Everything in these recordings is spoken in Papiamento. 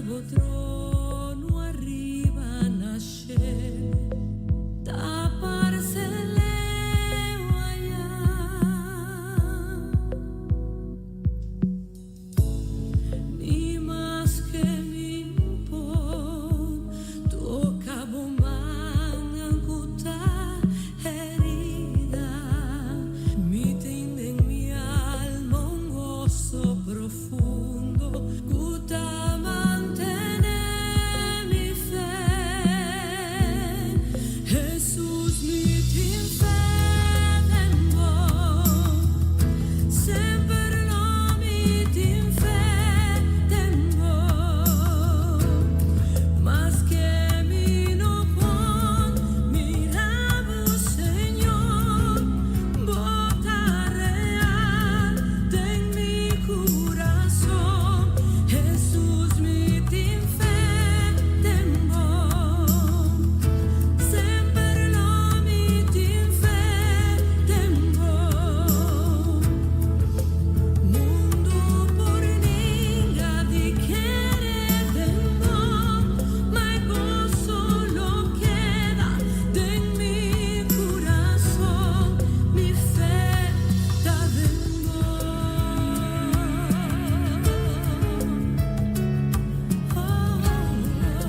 bo trono ariba na shelu ta parse leu ayá. Ni maske mi por toka bo mannan ku ta herida, mi tin den mi alma un goso profundo ku ta mantené mi fe. Hesus, mi tin fe den bo, semper lo mi tin fe den bo. Maske mi no por mira bo, Señor, bo ta real den mi kurason. Hesus, mi tin fe den bo, semper lo mi tin fe den bo. Mundu por ninga di kere den bo, ma goso lo keda den mi kurason, mi fe ta den bo. Oh, oh.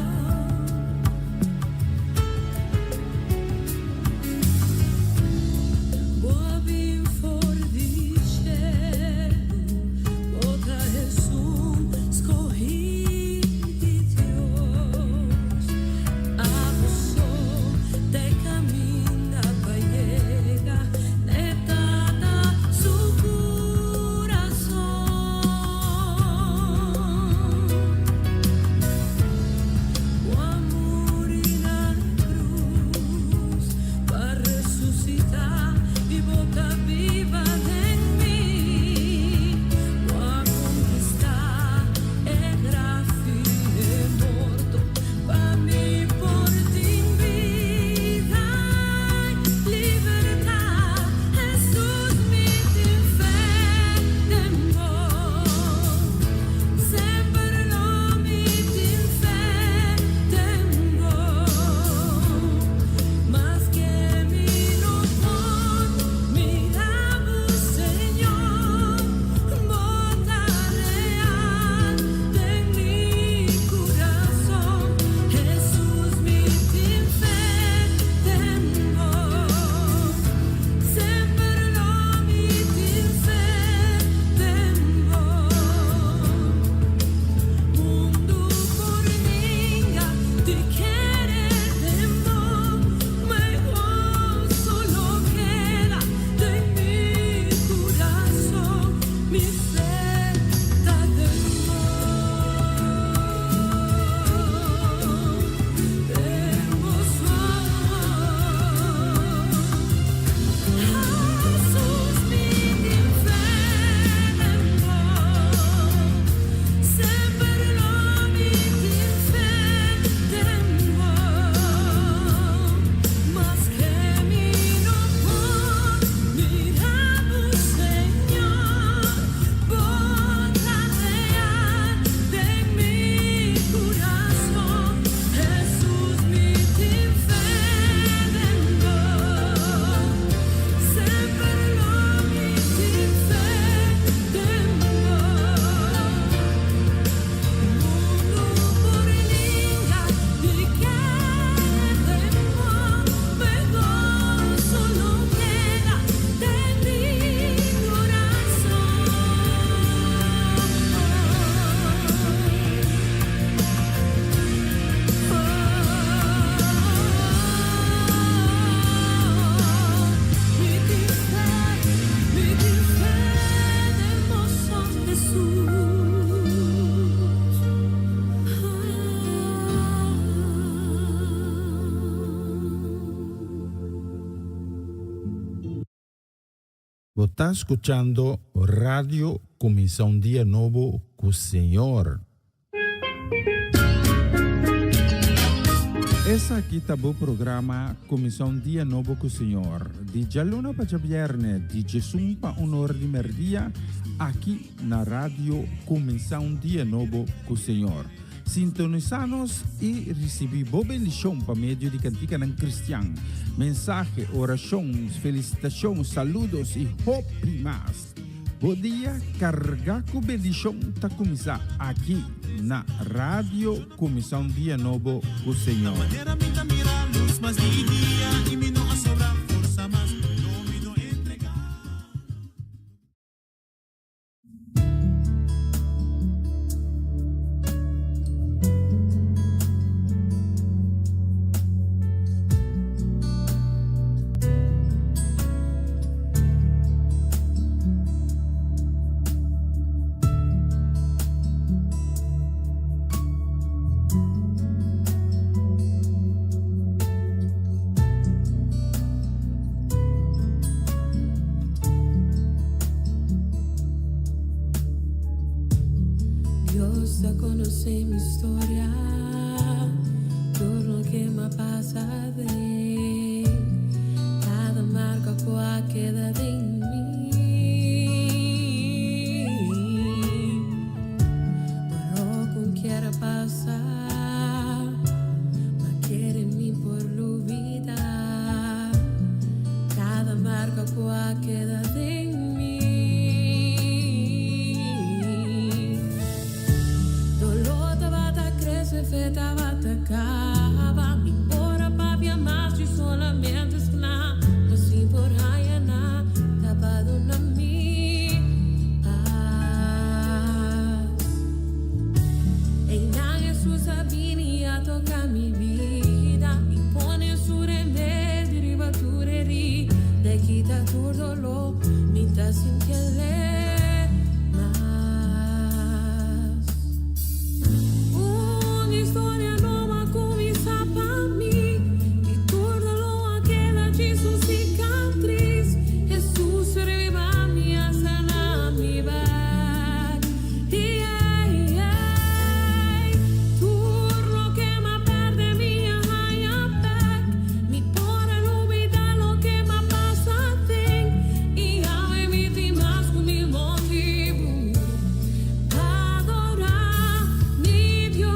Bo a bin for di shelu, bo ta Hesus skohí di Dios. Abo so ta e kaminda pa yega na Tata su kurason. Bo a muri na krus pa resusitá i bo ta biba den mi. Bo a konkistá e graf i e morto pa mi por tin bida i libertat. Hesus, mi tin fe den bo, semper lo mi tin fe den bo. Maske mi no por mira bo, Señor, bo ta real den mi kurason. Hesus, mi tin fe den bo, semper lo mi tin fe den bo. Mundu por ninga di kere den bo, ma goso lo keda den mi kurason, mi fe ta den bo. Den bo so. Hesus, mi tin fe den bo, semper lo mi tin fe den bo. Maske mi no por mira bo, Señor, bo ta real den mi kurason. Hesus, mi tin fe den bo, semper lo mi tin fe den bo. Mundu por ninga di kere den bo, ma goso lo keda den mi kurason. Oh, mi tin fe, mi tin fe den bo so, Hesus. Bo ta skuchando Radio Kuminsá un Dia Nobo ku Señor. Esaki ta bo programa Kuminsá un Dia Nobo ku Señor, di djaluna pa djabièrnè, di djesun pa un or di mèrdia, aki na Radio Kuminsá un Dia Nobo ku Señor. Sintonisá nos i risibí bo bendishon pa medio di kantikanan kristian, mensahe, orashon, felisitashon, saludos i hopi mas. Bo dia kargá ku bendishon ta kuminsá aki na Radio Kuminsá un Dia Nobo ku Señor. Dios ta conoce mi historia, tur loke m'a pasa den, cada marca cu a keda den mi. Dolor cu kier a pasa, ma kere mi por lubida, cada marca cu a keda den mi. Dolor tabata crece, fe tabata caba, mi por a papia mas di solamente scla, ma si por haya na tapa duna mi paz. Einan Hesus a bini a toca mi bida y pone su remedio riba tur herida y kita tur dolor, mi ta sintiele mas. Un historia nobo a cuminsa pa mi, y tur dolor a keda djis un cicatriz. Hesus reviva mi, a sana mi bek. Yeah. Tur loke m'a perde mi a haya bek. Mi por a lubida loke m'a pasa den. Y awe mi tin mas cu mil motibo pa adora mi Dios.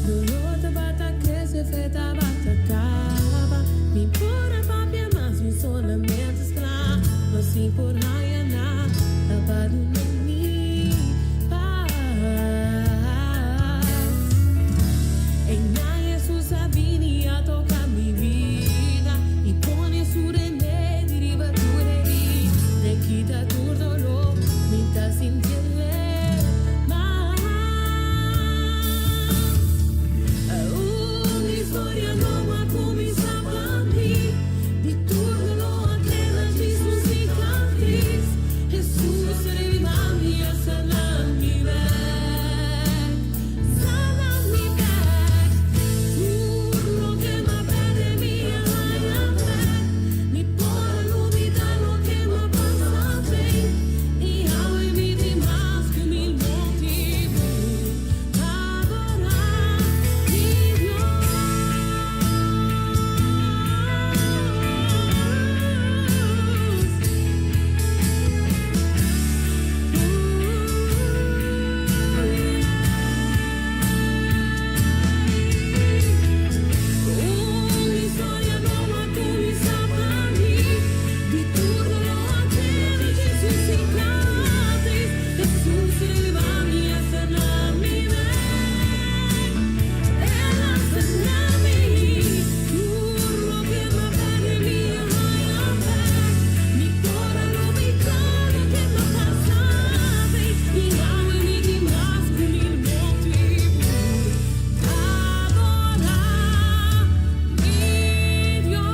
Dolor tabata crece, fe tabata caba. Mi por a papia mas mi solamente scla, ma si por haya na tapa duna mi paz. Einan Hesus a bini a toca mi bida y pone su remedio riba tur herida y kita tur dolor, mi ta sintiele mas. Un historia nobo a cuminsa pa mi, di tur dolor a keda djis un cicatriz. Hesus reviva mi, a sana mi bek, sana mi bek. Tur loke m'a perde mi a haya bek, mi por a lubida loke m'a pasa den. Y awe mi tin mas cu mil motibo pa adora mi Dios. Un historia nobo a cuminsa pa mi, di tur dolor a keda djis un cicatriz. Hesus reviva mi, a sana mi bek, El a sana mi. Tur loke m'a perde mi a haya bek, mi por a lubida loke m'a pasa den. Y awe mi tin mas cu mil motibo pa adora mi Dios.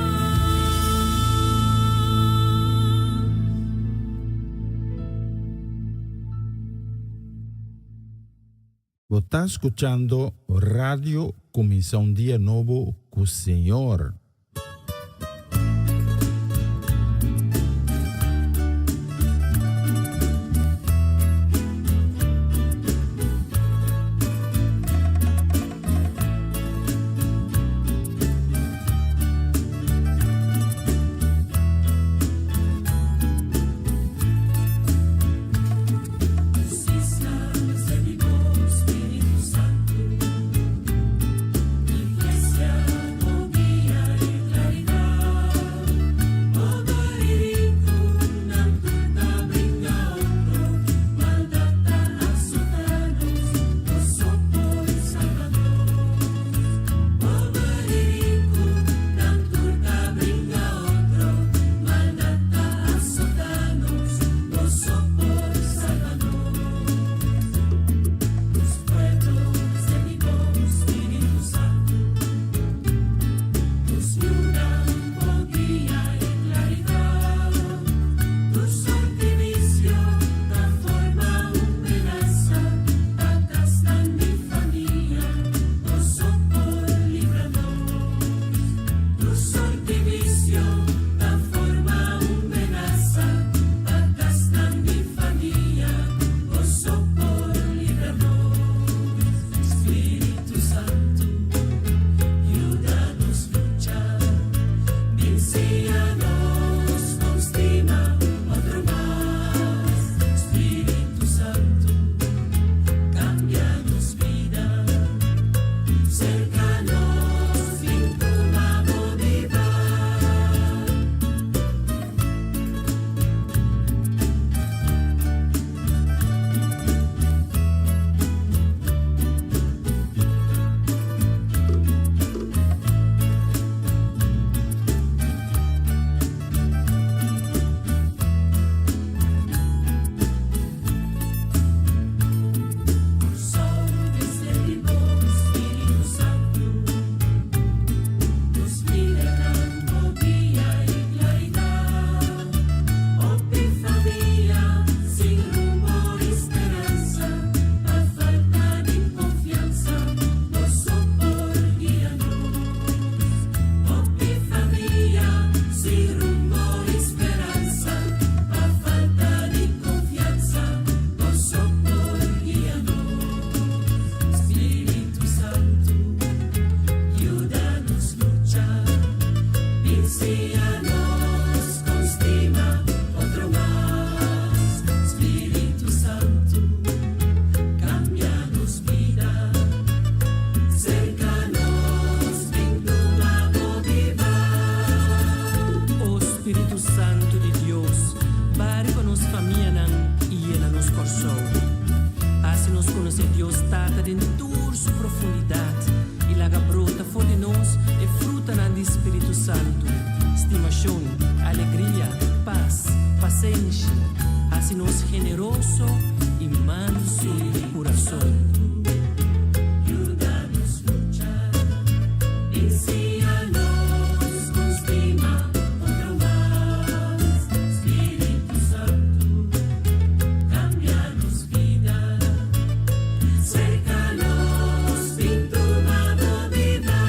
Bo ta scuchando Radio Cuminsa un Dia Nobo cu Señor. profundidat i laga brota for di nos e frutanan di Spiritu Santu, stimashon, alegria, pas, pasenshi. Hasi nos generoso i mansu di kurason. Yuda nos lucha, Ensiña nos kon stima otro mas. Spiritu Santu, kambia nos bida. Serka nos, bin tuma bo bida.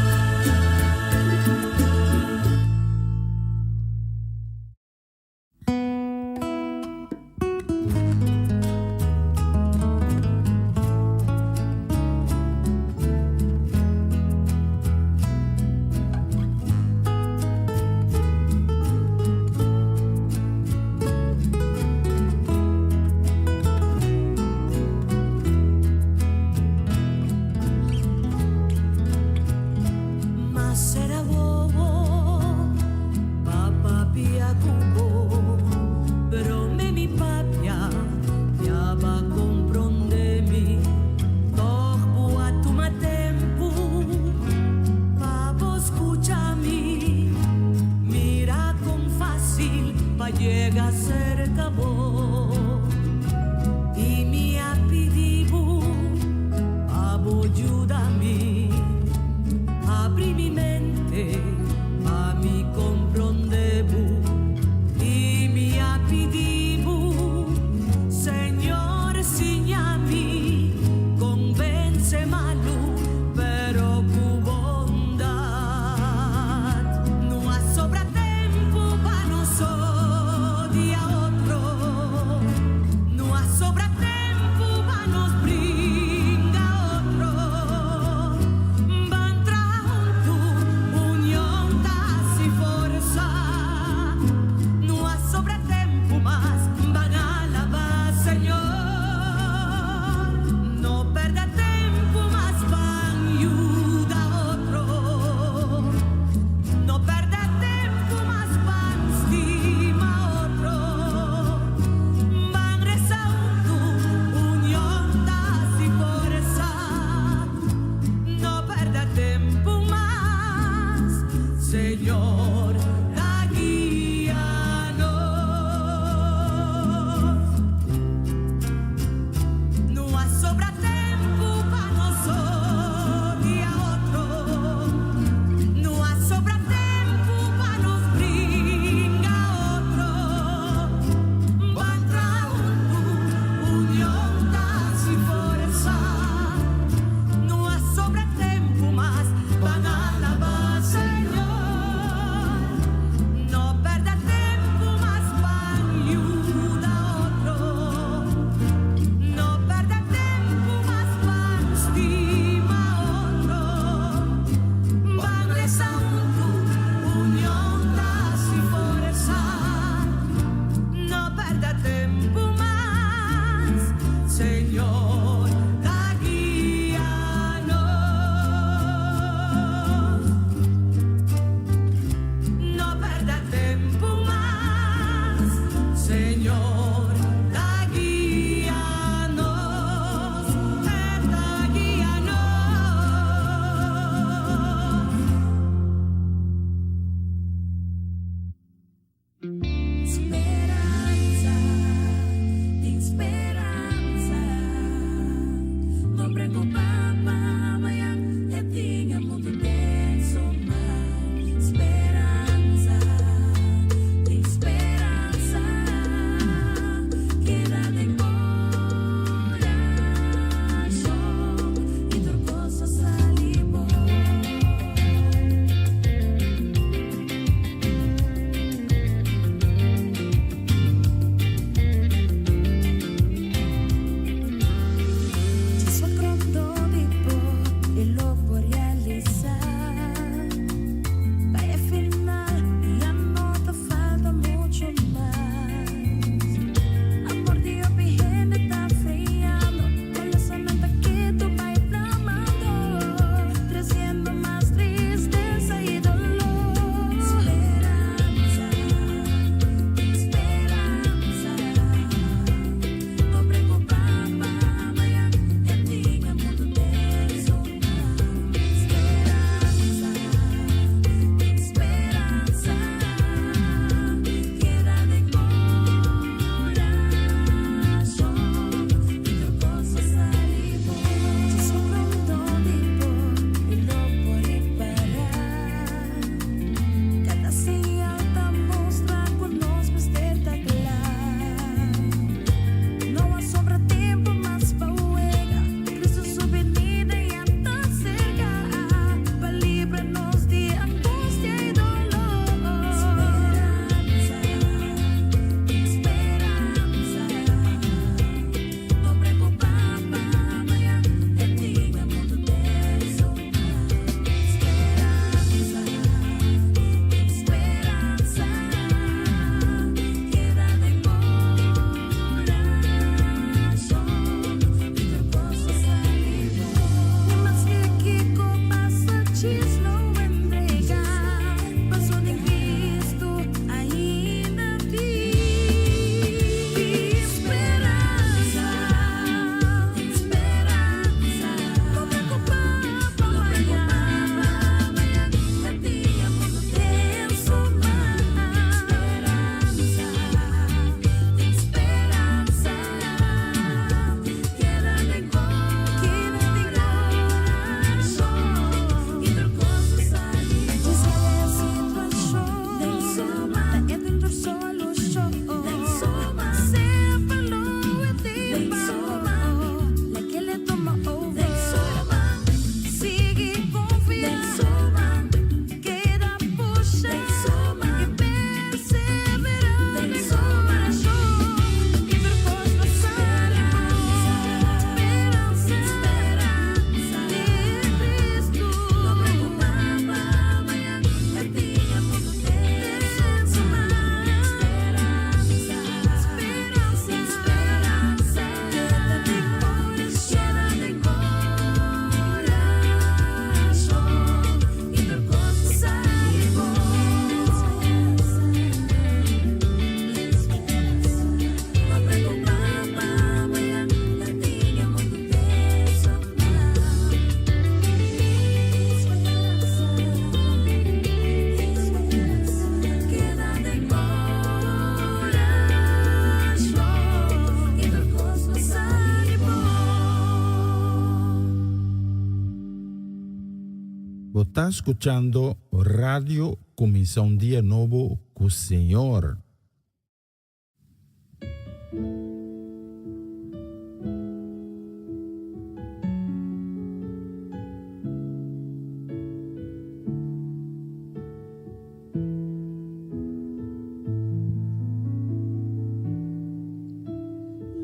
Bo ta skuchando Radio Kuminsá un Dia Nobo ku Señor.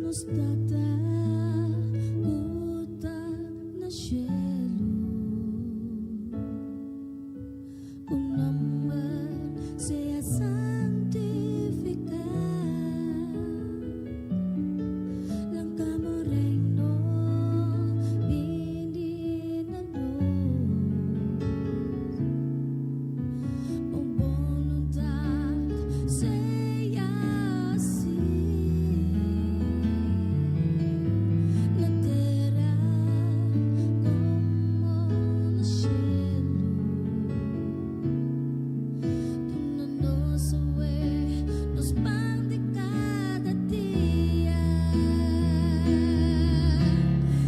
Nos Tata ku ta na shelu, Bo nomber sea santifiká, Lanka bo reino bini na nos, Bo boluntat sea hasí na tera komo na shelu. Duna nos awe nos pan di kada dia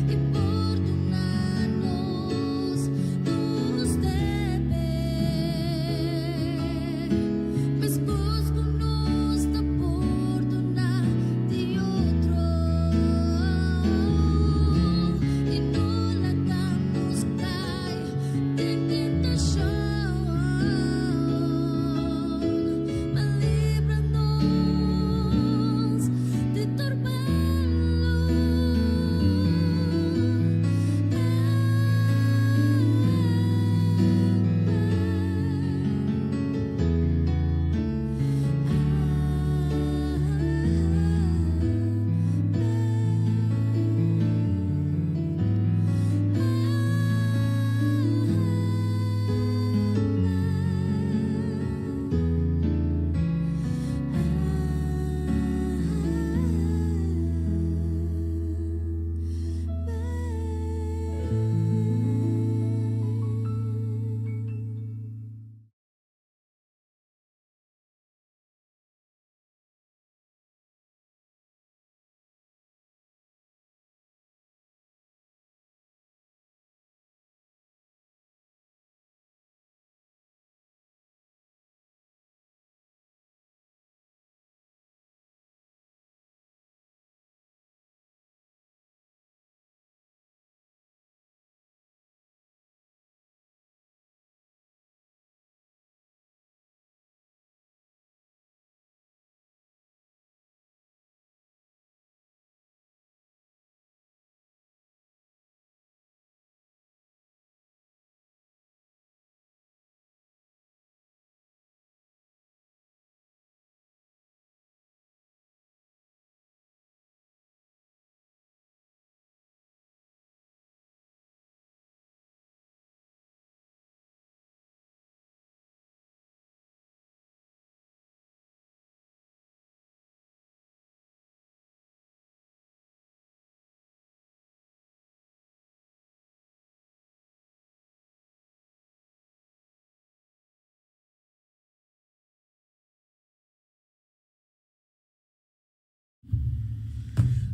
i pordona nos nos debe, meskos ku nos ta pordona di otro, i no laga nos kai den tentashon, ma libra nos di tur malu.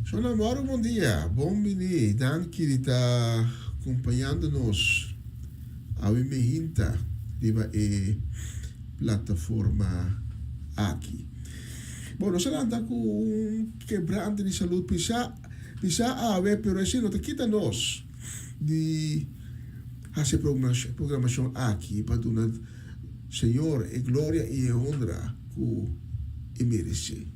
Shona Maru bon dia, bon bini, danki di ta compañando nos awe mehinta riba e plataforma aki. Bon, nos a lanta cu un kebrante di salud pisa, pisa awe, pero esey no ta kita nos di haci e programacion aki pa duna Señor e gloria y e honra cu e merece.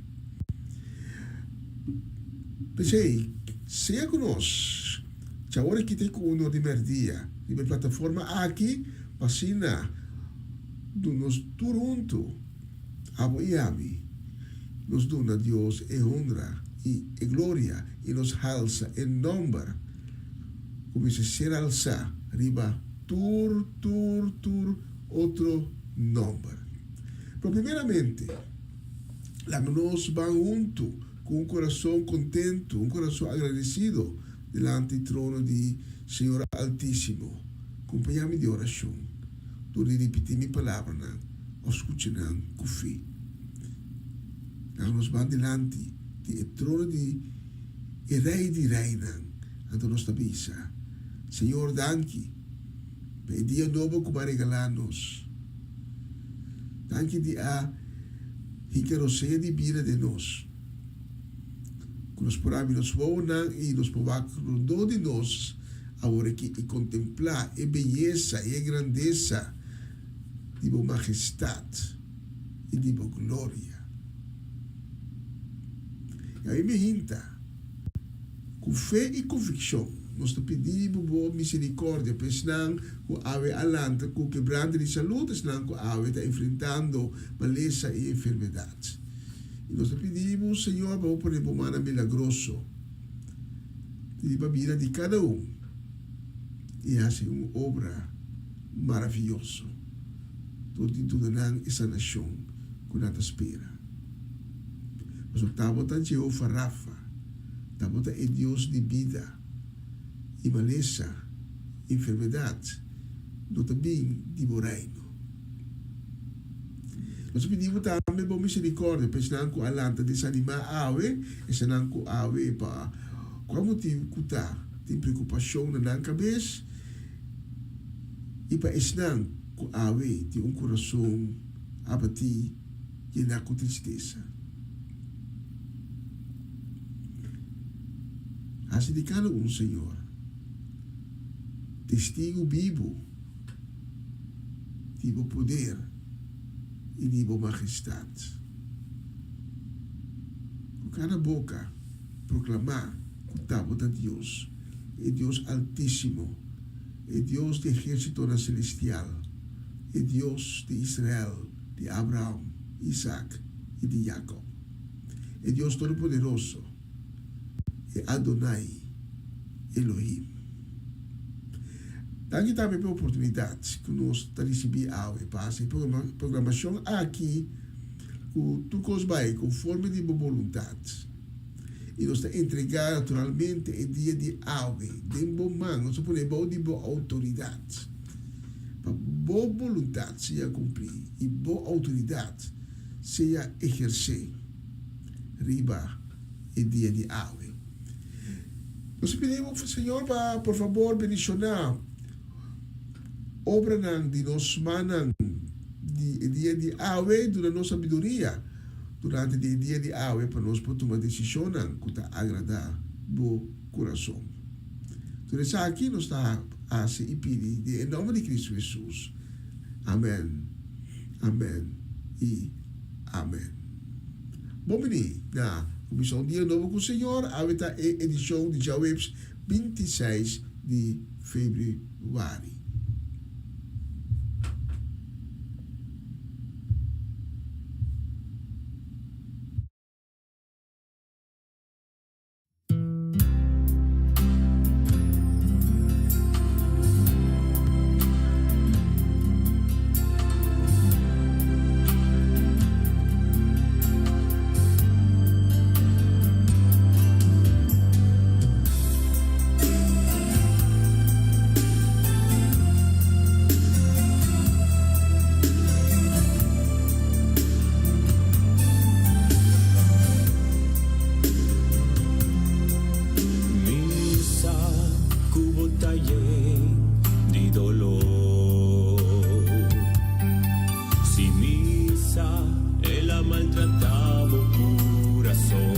P'esey, sea cu nos djawor aki te cu uno di merdia riba e plataforma aki pa asina duna nos tur hunto, abo y ami, nos duna Dios e honra y e gloria y nos halsa e nomber cu mester ser halsa riba tur, tur, tur otro nomber. Pero primeramente, laga nos ban huntu ku un kurason kontentu, un kurason agradesido dilanti trono di Señor Altísimo. Kompañá mi di orashon dor di ripití mi palabranan òf skucha nan ku fe. Laga nos ban dilanti di e trono di e Rei di reinan, anto nos ta bisa, Señor, danki. Pa e dia nobo ku bo a regalá nos. Danki di a hinka rosea di bida den nos. Ku nos por abri nos wowonan i nos por wak rondó di nos aworakí i kontemplá e beyesa i e grandesa di bo majestat i di bo gloria. I ami mi hinta, ku fe i konvikshon, nos ta pidi bo bo miserikòrdia pa esnan ku awe a lanta ku kebrante di salud, esnan ku awe ta enfrentando malesa i enfermedat. I nos ta pidi bo, Señor, pa bo pone bo mannan milagroso riba bida di kada un i hasi un obra maravioso dor di duna nan e sanashon ku nan ta spera. Pasobra ta bo ta Jehova Rafa, ta bo ta e Dios di bida, i malesa, enfermedat no ta bin di bo reino. Nos ta pidi bo tambe bo miserikòrdia pa esnan ku a lanta desanimá awe, esnan ku awe pa kua motibu ku ta tin preokupashon na nan kabes, i pa esnan ku awe tin un kurason abatí yená ku tristesa. Hasi di kada un, Señor, testigu bibu di bo poder i di bo majestat. Ku kada boka proklamá ku ta bo ta Dios, e Dios Altísimo, e Dios di ehérsitonan selestial, e Dios di Israel, di Abraham, Isaac i di Jacob, e Dios Todopoderoso, e Adonai Elohim. Danki tambe p'e oportunidat ku nos ta risibí awe pa hasi e programashon aki ku tur kos bai konforme di bo boluntat. I nos ta entregá naturalmente e dia di awe den bo man, nos ta pone bou di bo outoridat pa bo boluntat sea kumplí i bo outoridat sea ehersé riba e dia di awe. Nos a pidi bo, Señor, pa por fabor bendishoná obranan di nos mannan di e dia di awe, duna nos sabiduria durante di e dia di awe pa nos por tuma desishonnan ku ta agradá bo kurason. Tur esaki nos ta hasi i pidi den e nòmber di Kristu Hesus. Amèn, amèn i amèn. Bon bini na Kuminsá un Dia Nobo ku Señor. Awe ta e edishon di djaweps 26 di febrüari. Mi sa ku bo ta yen di dolor. Si mi sa el a maltratá bo kurason.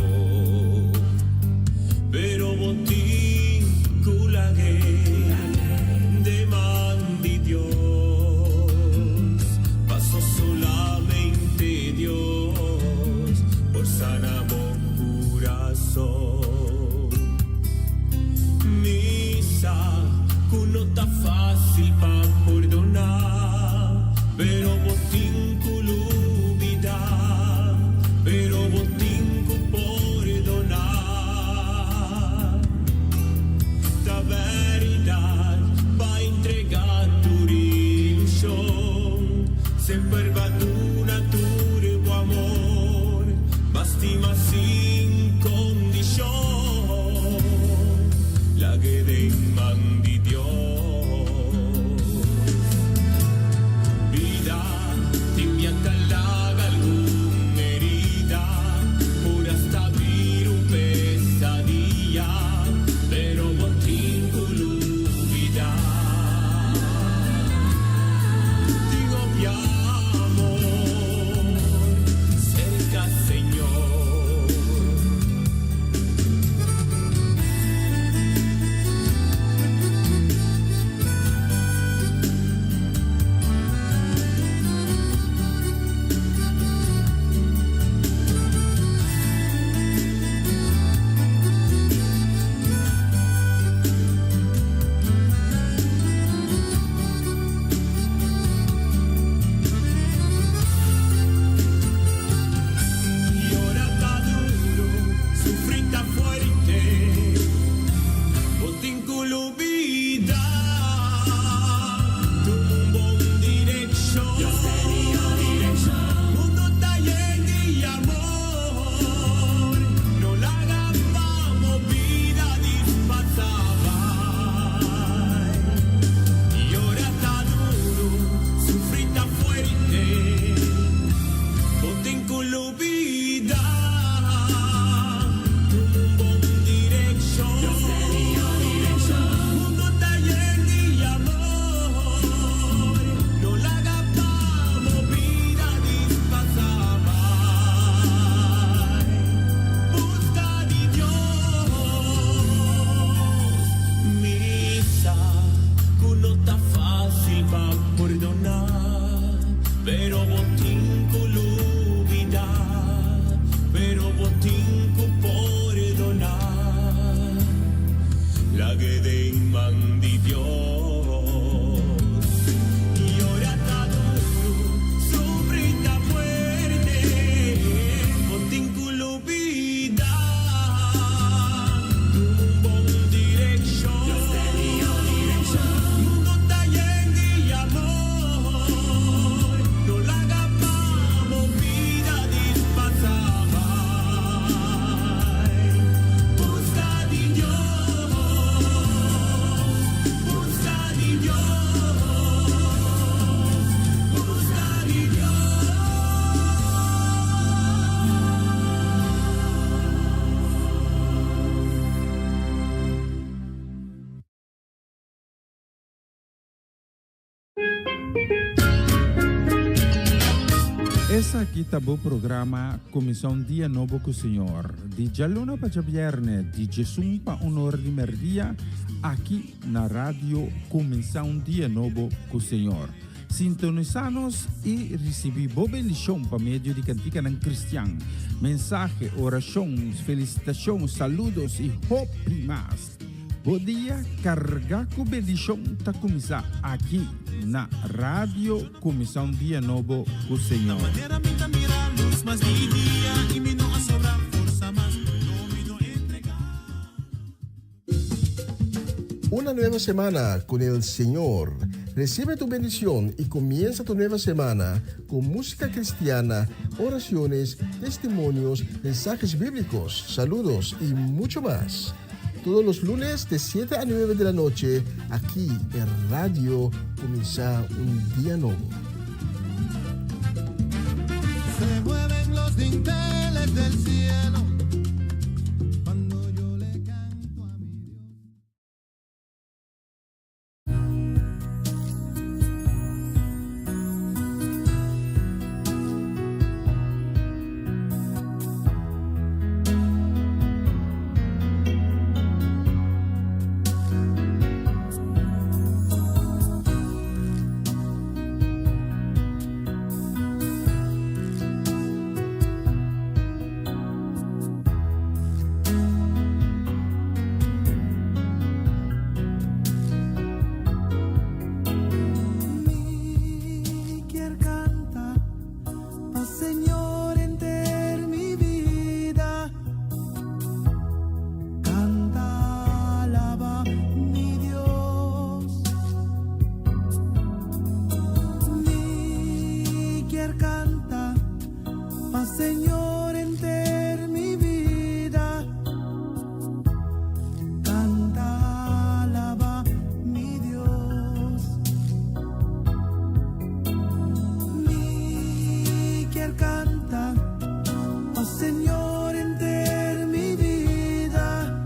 Pero bo tin ku lag'é den man di Dios. Paso solamente Dios por sana bo kurason. Mi sa ku no ta fásil pa pordoná, pero bo tin ku lubidá, pero bo tin ku pordoná. Ta bèrdat pa entregá tur ilushon, semper ba duna tur bo amor, ba stima sin kondishon, lag'e den man di Dios. Bida tin bia ta laga algun herida, por hasta bira un pesadia, pero bo tin ku lubida. Lag'é den man di Dios. Yora ta duru, sufri ta fuerte, bo tin ku lubidá. Tuma un bon direkshon. Mundu ta yen di amor, no laga pa bo bida dispasá bai. Buska di Dios, buska di Dios, buska di Dios. Esaki ta bo programa Kuminsá un Dia Nobo ku Señor, di djaluna pa djabièrnè, di djesun pa un ora di mèrdia, aki na Radio Kuminsá un Dia Nobo ku Señor. Sintonisá nos i risibí bo bendishon pa medio di kantikanan kristian, mensahe, orashon, felisitashon, saludos i hopi mas. Bo dia carga cu bendicion ta cuminsa aki na Radio Cuminsa un Dia Nobo cu Señor. Una nueva semana con el Señor. Recibe tu bendición y comienza tu nueva semana con música cristiana, oraciones, testimonios, mensajes bíblicos, saludos y mucho más. Todos los lunes de 7 a 9 de la noche, aquí en Radio Comienza un Día Nuevo. Se mueven los dinteles del cielo cuando yo le canto a mi Dios. Mi kier canta pa Señor enter mi vida. Canta, alaba mi Dios. Mi kier canta pa Señor enter mi vida. Canta, alaba mi Dios. Mi kier canta pa Señor enter mi vida.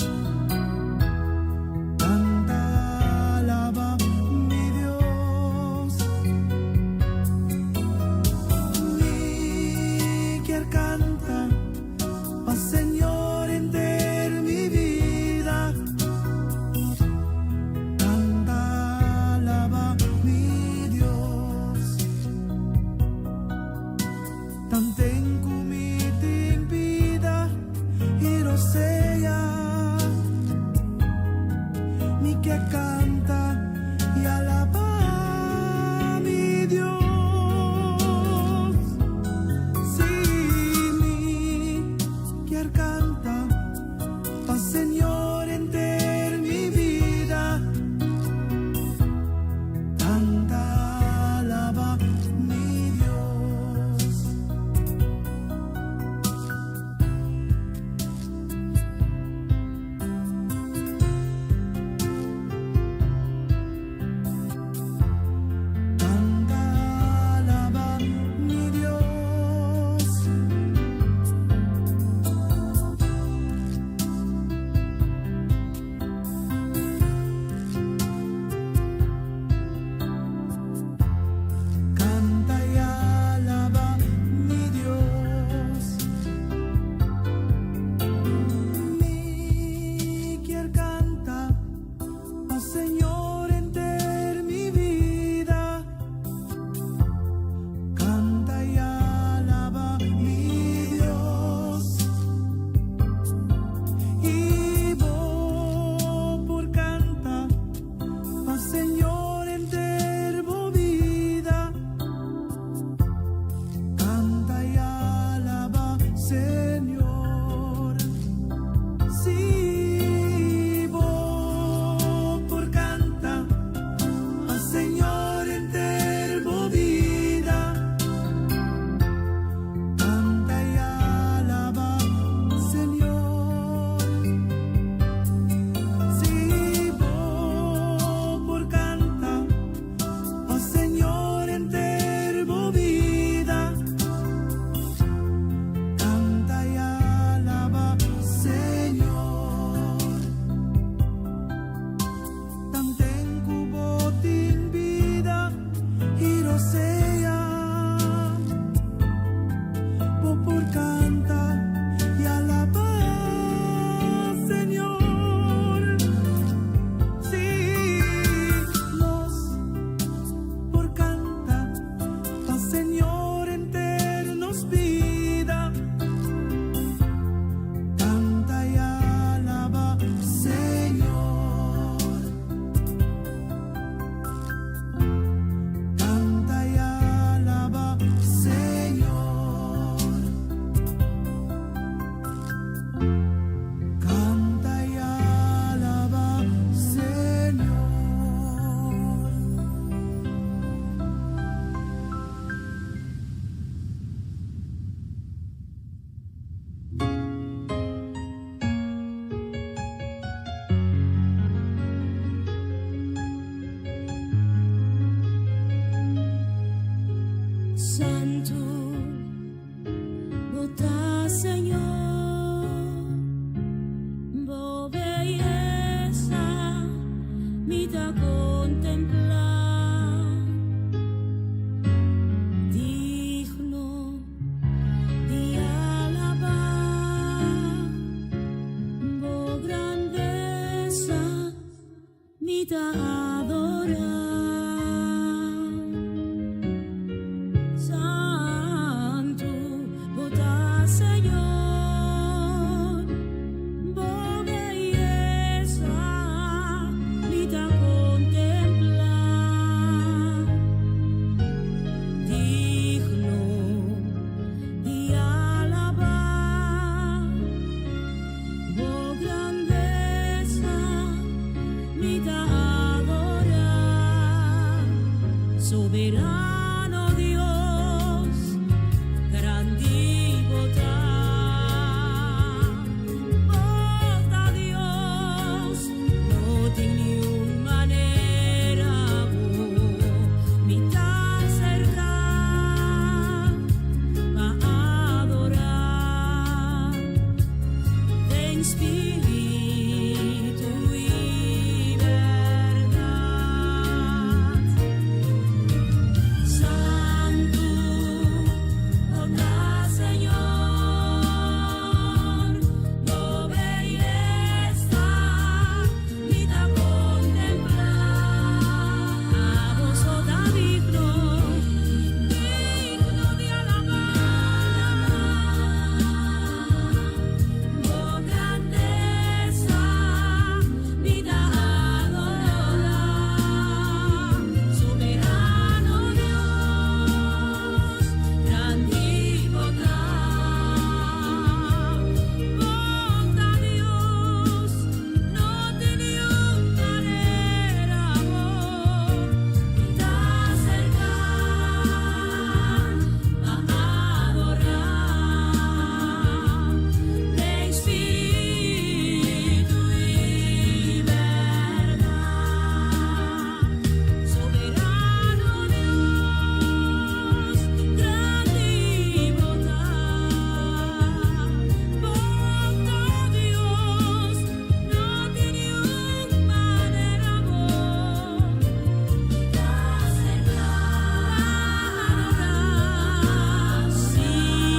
Canta, alaba mi Dios. Mi kier canta pa Señor enter mi vida. Canta, alaba mi Dios. Tanten ku mi tin bida i rosea. Mi ke canta i alaba mi Dios. Si mi kier canta pa Señor enter mi vida. Canta, alaba mi Dios. contemplá, digno di alabá, bo grandesa mi ta adorá. Santu, bo ta Señor, bo beyesa mi ta kontemplá, digno di alabá, bo grandesa mi ta adorá, soberano Dios, grandi bo ta. Bo ta Dios, no tin ningun manera mi ta aserká pa adorá den spiritu i berdat. Santu, bo ta Señor, bo beyesa mi ta kontemplá. Abo so ta digno, digno di alabá. Bo grandesa mi ta adorá. Soberano Dios, grandi bo ta. Bo ta Dios, no tin ningun manera mi ta aserká pa adorá. Den spiritu i berdat. Soberano Dios, grandi bo ta. Bo ta Dios, no tin ningun manera mi ta aserká adorá. Si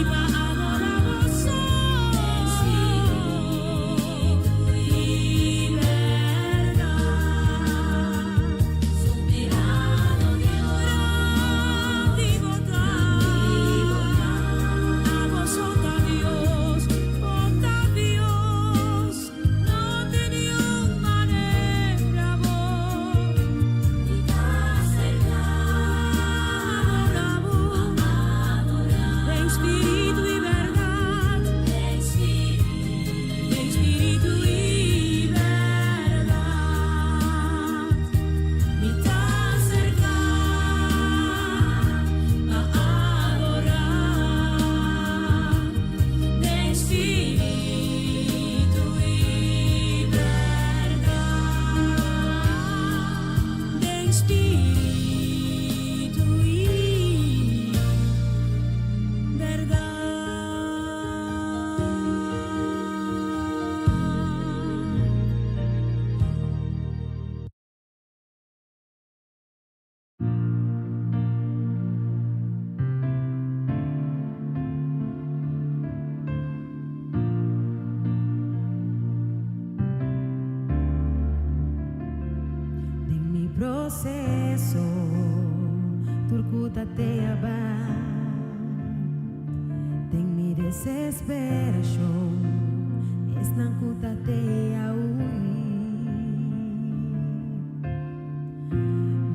pa adorá bo so, spiritu i berdat. Soberano Dios, grandi bo ta. Abo so ta Dios, bo ta Dios, no tin ningun manera mi ta aserká adorá, den spiritu i berdat, den spiritu i berdat. Mi ta aserká pa adorá, den spiritu i berdat, den spiritu i berdat. Den mi proseso, tur ku ta te aba. Den mi desesperashon, esnan ku ta te a hui.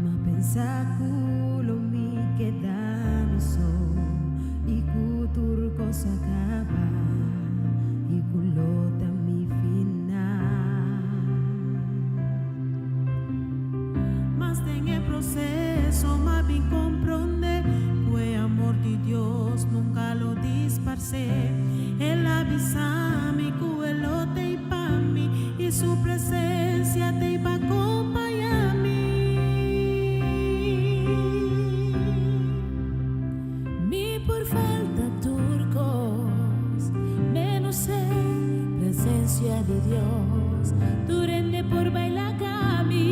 M'a pensa ku lo mi keda mi so i ku tur kos a kaba i ku lo ta mi final. Mas den e proseso m'a bin komprondé ku e amor di Dios nunka lo disparsé. El a bisa mi ku e lo t'ei pa mi i su presensia t'ei pa kompañá mi. Mi por falta tur kos, menos e presensia di Dios. Tur hende por bai laga mi,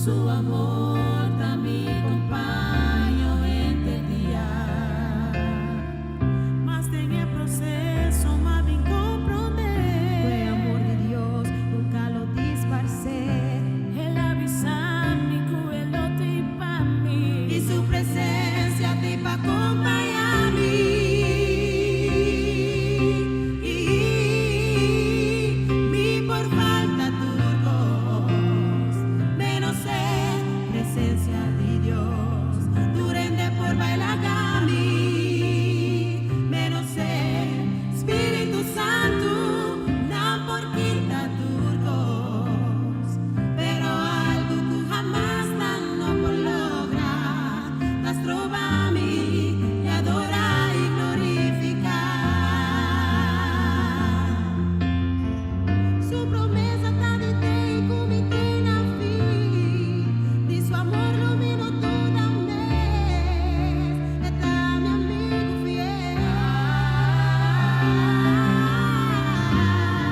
Su amor ta mi kompañero henter dia. Mas den e proseso, m'a bin komprondé. E amor di Dios nunka lo disparsé. El a bisa mi ku e lo t'ei pa mi. I su presensia t'ei pa kompañá mi. Mi por falta tur kos, menos e presensia di Dios. Tur hende por bai laga mi, menos e Spiritu Santu, nan por kita tur kos. Pero algu ku hamas nan no por logra, ta stroba mi di adorá i glorifiká. Su promesa ta di t'ei ku mi te na fin. Di su amor lo mi no duda mes. E ta mi amigu fiel.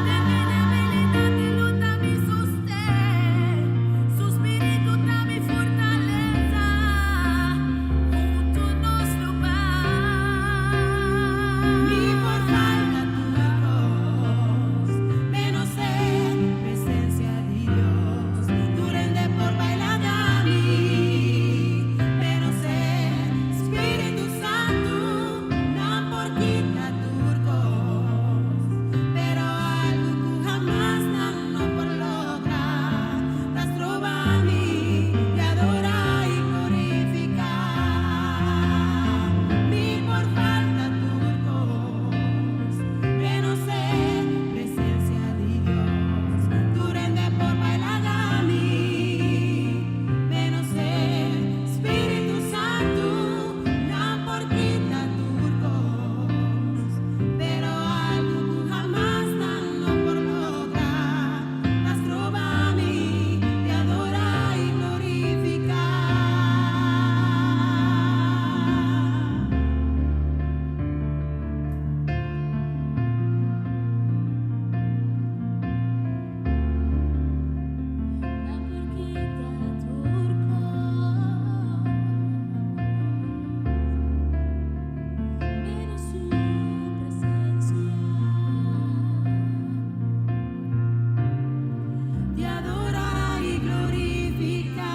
Den mi debilidat e lo ta mi sosten. Su spiritu ta mi fortalesa. Huntu nos lo bai. Mi por falta tur kos, menos e presensia di Dios. Tur hende por bai laga mi, menos e Spiritu Santu, nan por kita tur kos. Pero algu ku hamas nan no por logra, ta stroba mi di adorá i glorifiká. Mi por falta tur kos, menos e presensia di Dios. Tur hende por bai laga mi, menos e Spiritu Santu, nan por kita tur kos. Pero algu ku hamas nan no por logra, ta stroba mi di adorá i glorifiká. Nan por kita tur kos, menos su presensia. Di adorá i glorifiká.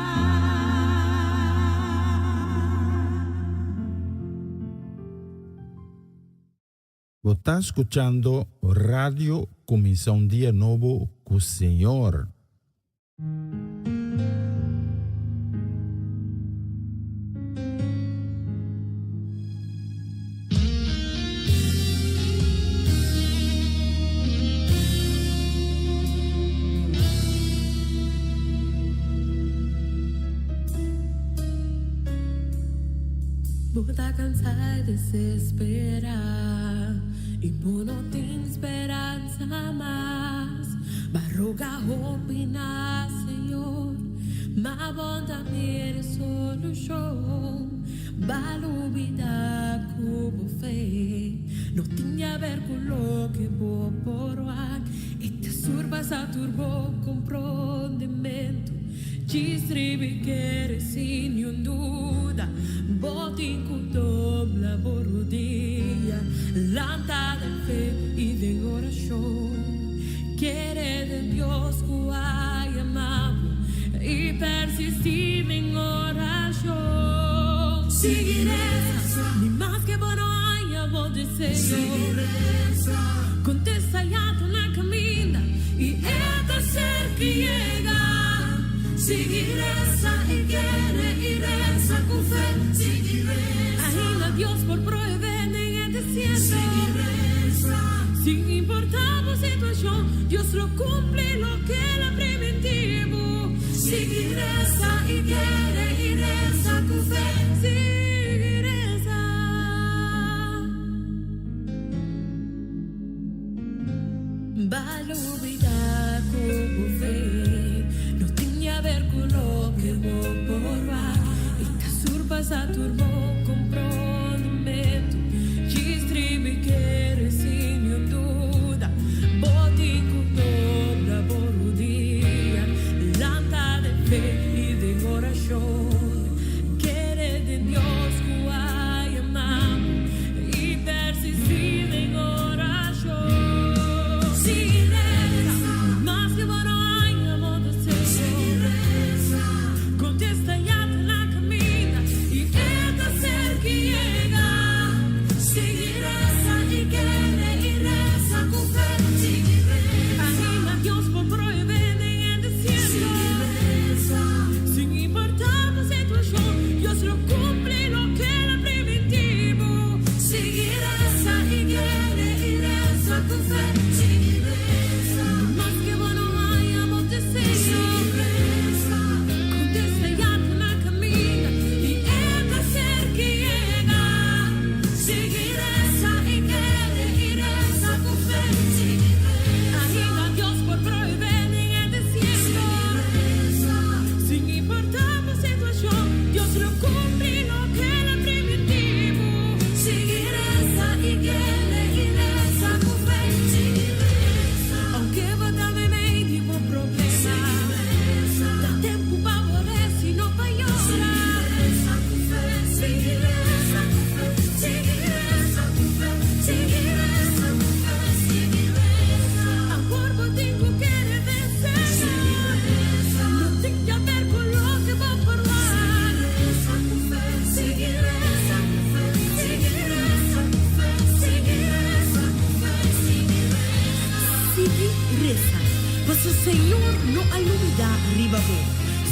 Bo ta skuchando Radio Kuminsá un Dia Nobo ku Señor. Bo ta kansá i desesperá i bo no tin speransa mas. B'a roga hopi na Señor, ma bo n' ta mira solushon. B'a lubidá ku bo fe no tin di aber ku loke bo por wak. E ta surpasá tur bo komprondementu. Djis tribi kere sin niun duda. Bo tin ku dobla bo rudia. Lanta den fe i den orashon. Kere den Dios ku a yama bo i persistí den orashon. Sigui resa, ni maske bo no haña bo deseo. Kontesta ya ta na kaminda i e ta serka yega. Sigui resa i kere i resa ku fe. Ainda Dios por proveé den e desierto. Sin importá bo situashon, Dios lo kumpli loke el a primintí bo. Sigui resa i kere i resa ku fe. Sigui resa. B'a lubidá ku bo fe no tin di aber ku loke bo por wak. E ta surpasá tur bo komprondementu. Djis tribi kere sin niun duda. Bo tin ku dobla bo rudia. Lanta den fe i den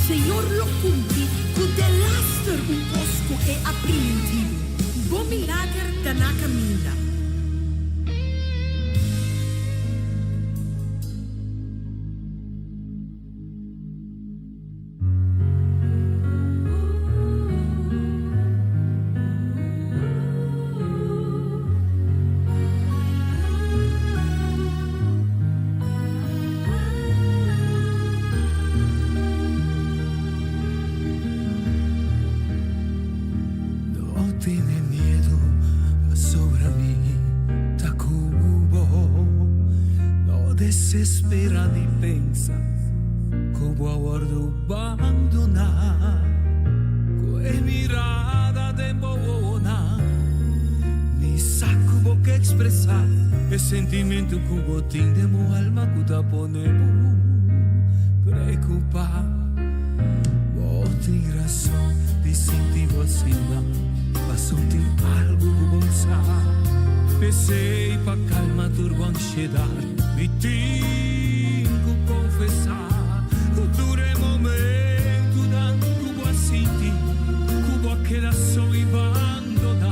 Señor lo kumpli ku delaster un kos ku E a primintí bo. Bo milager ta na kaminda. No tene miedu pasobra mi ta ku bo. No desespera ni pensa ku bo a wòrdu bandoná. Ku e mirada den bo wowonan mi sa ku bo ke ekspresá e sentimentu ku bo tin den bo alma ku ta pone bo preokupá. Bo tin rason di sinti bo asina, pasobra tin algu ku bo sa. P'esei pa kalma tur bo ansiedat mi tin ku konfesá ku tur e momentunan ku bo a sinti ku bo a keda so i bandoná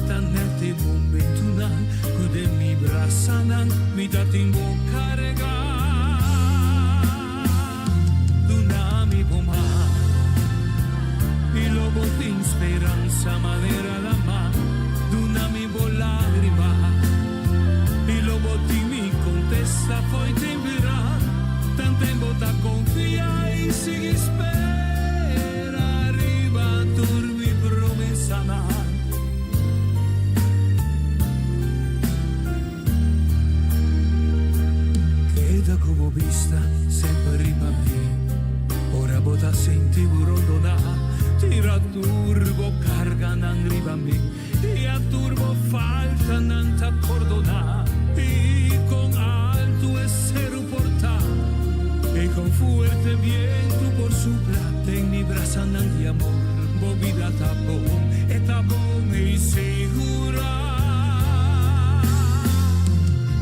ta nèt e momentunan ku den mi brasanan mi ta tin bo kargá. Duna mi bo man i lo bo tin speransa manera lama. Duna mi bo lágrima i lo bo tin mi kontesta fo'i tin bira. Tanten bo ta konfia i sigui spera riba tur mi promesanan. Keda ku bo bista semper riba mi. Ora bo ta sinti bo rondoná, tira tur bo karganan riba mi, i a tur bo faltanan ta pordoná. I kon altu e seru por ta, i kon fuerte bientu por supla, den mi brasanan di amor bo bida ta bon, e ta bon i sigurá.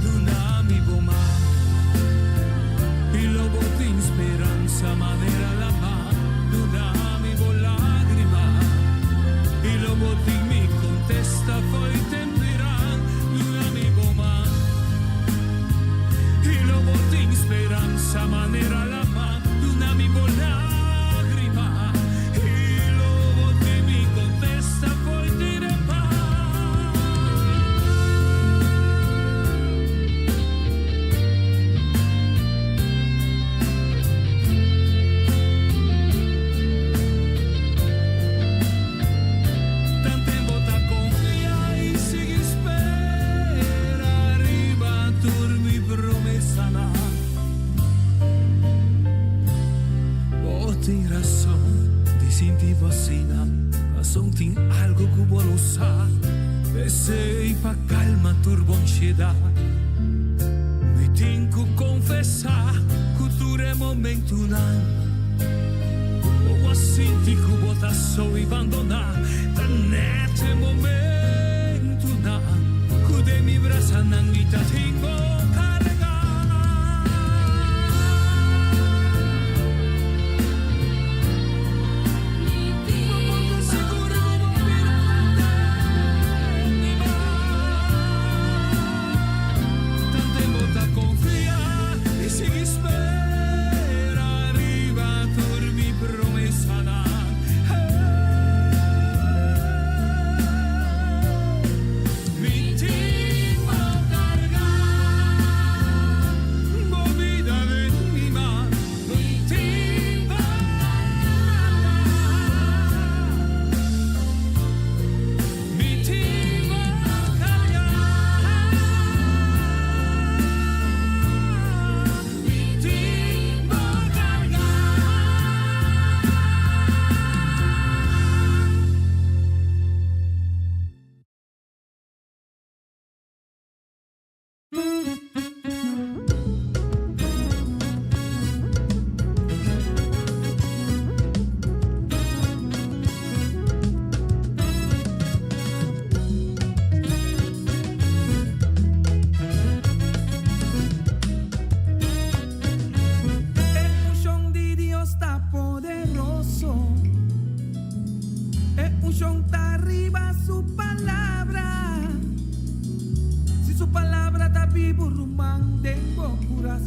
Duna mi bo man i lo bo tin speransa manera lama. Duna mi bo lágrima i lo bo tin mi kontesta fo'i temperan. Duna mi bo man i lo bo tin speransa manera lama. Duna mi bo lágrima i lo bo tin mi kontesta fo'i tirepa. Tanten bo ta konfia i sigui spera riba tur mi promesanan. Bo tin rason di sinti bo asina, pasobra tin algu ku bo no sa. P'esei pa kalma tur bo ansiedat, mi tin ku konfesá ku tur e momentunan ku bo a sinti ku bo ta so i bandoná, ta nèt e momentunan ku den mi brasanan mi ta tin bo kargá. Mi tin bo kargá.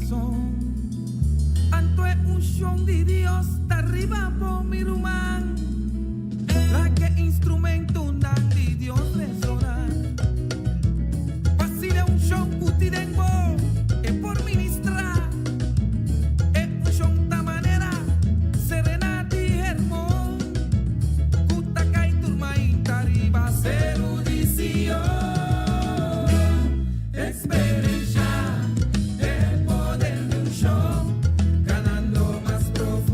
kurason. Anto e unshon di Dios ta riba bo, mi ruman. Laga e instrumentonan di Dios resoná. Pa asina e unshon ku tin den bo e por ministrá. E unshon ta manera serena di Hermon. Ku ta kai tur mainta riba seru di Sion. Eksperensiá e poder di unshon, kanando mas profundo.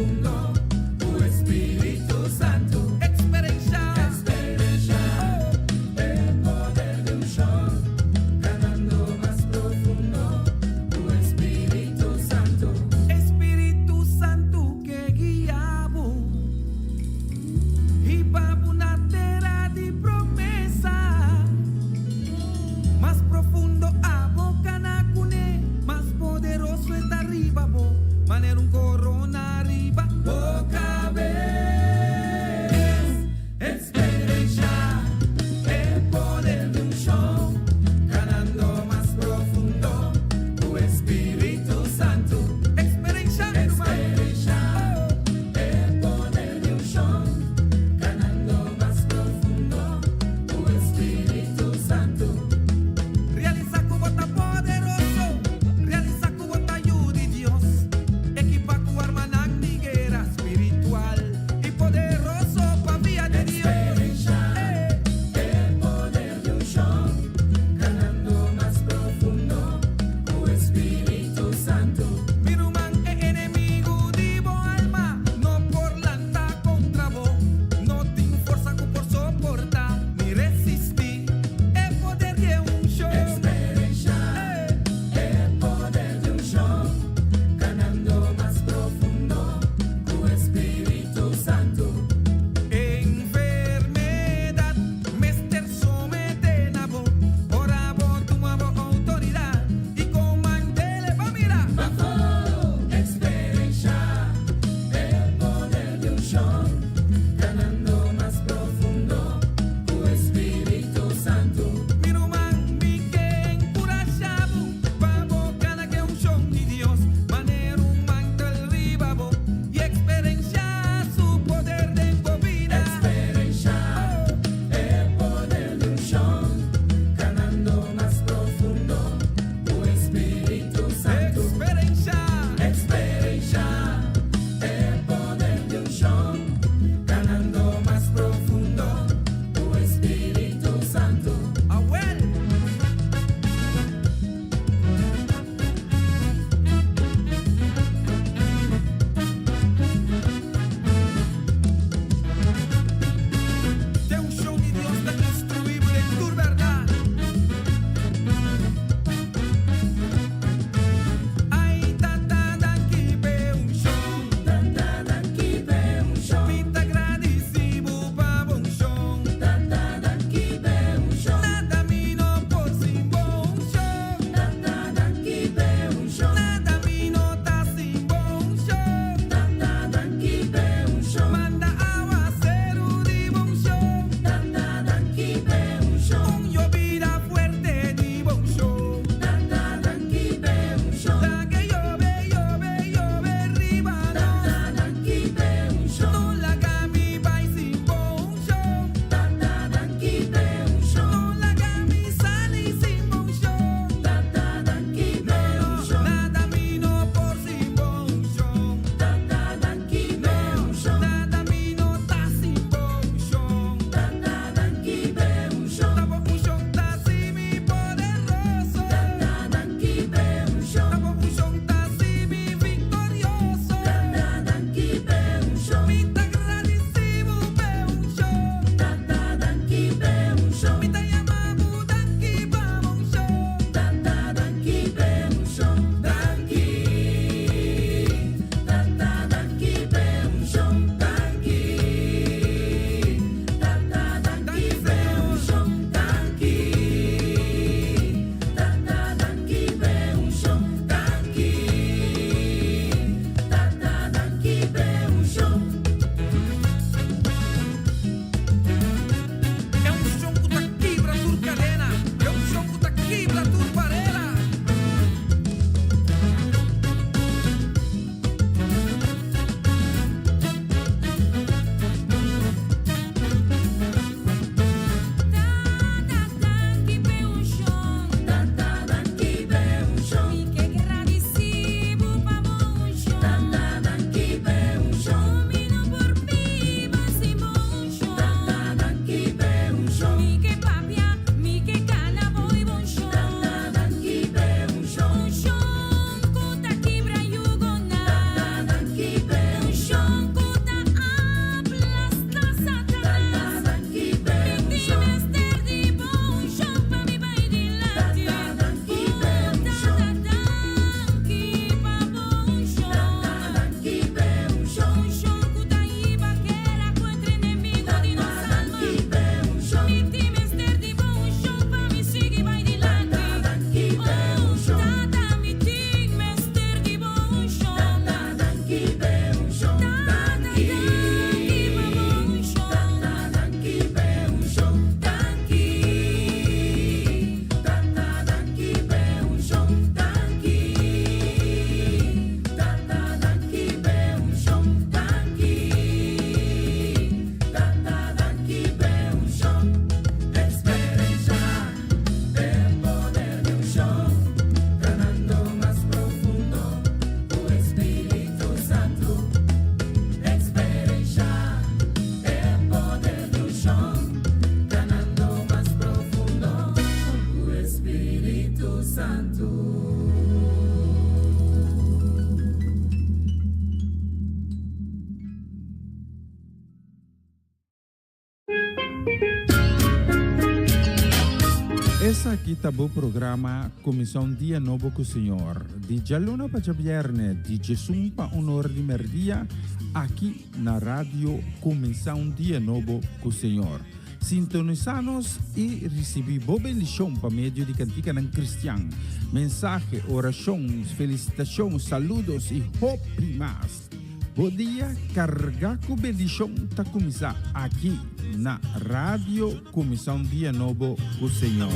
Esaki ta bo programa Kuminsá un Dia Nobo ku Señor, di djaluna pa djabièrnè, di djesun pa un ora di mèrdia, aki na Radio Kuminsá un Dia Nobo ku Señor. Sintonisá nos i risibí bo bendishon pa medio di kantikanan kristian, mensahe, orashon, felisitashon, saludos i hopi mas. Bo dia kargá ku bendishon ta kuminsá aki na Radio Kuminsá un Dia Nobo ku Señor.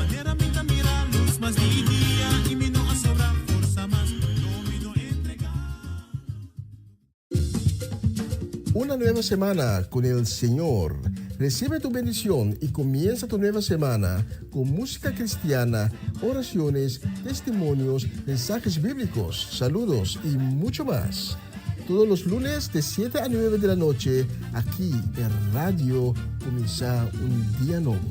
Una nueva semana con el Señor. Recibe tu bendición y comienza tu nueva semana con música cristiana, oraciones, testimonios, mensajes bíblicos, saludos y mucho más. Todos los lunes de 7 a 9 de la noche, aquí en Radio Comienza un Día Nuevo.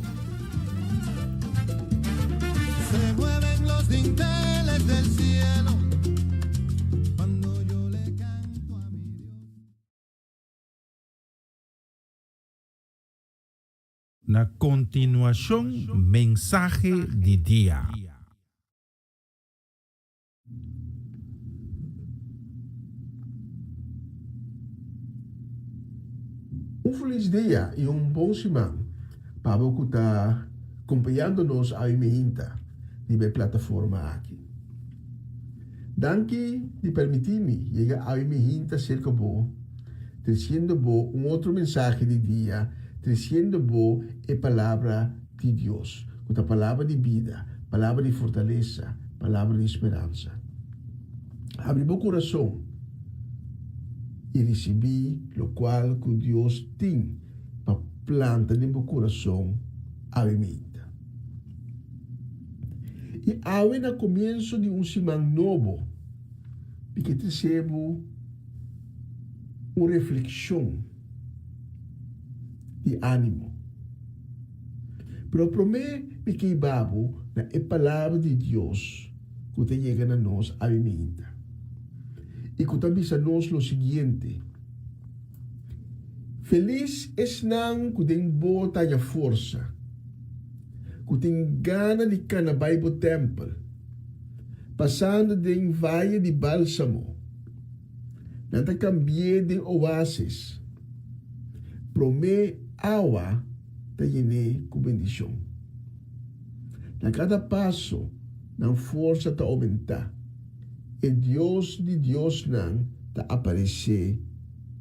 Se mueven los dinteles del cielo cuando yo le canto a mi Dios. Na kontinuashon mensahe di dia. Un felis dia y un bon siman pa bo cu ta compañando nos awe meinta riba e plataforma aki. Danki di permiti mi yega awe meinta cerca bo treciendo bo un otro mensahe di dia, treciendo bo e palabra di Dios, cu ta palabra di bida, palabra di fortalesa, palabra di speransa. Habri bo curason y ricibi locual cu Dios tin pa planta den bo curason awe meinta. Y awe na comienso di un siman nobo, mi ke trece bo un reflexion di animo. Pero promé mi ke hiba bo na e Palabra di Dios ku ta yega na nos awe mainta i ku ta bisa nos lo siguiente, Felis esnan ku den bo ta haña forsa, ku tin gana di kana bai bo tèmpel, pasando den vaye di bálsamo. Nan ta kambi'é den oasis. Promé awa ta yen'é ku bendishon. Na kada paso nan forsa ta oumentá. E Dios di diosnan ta aparesé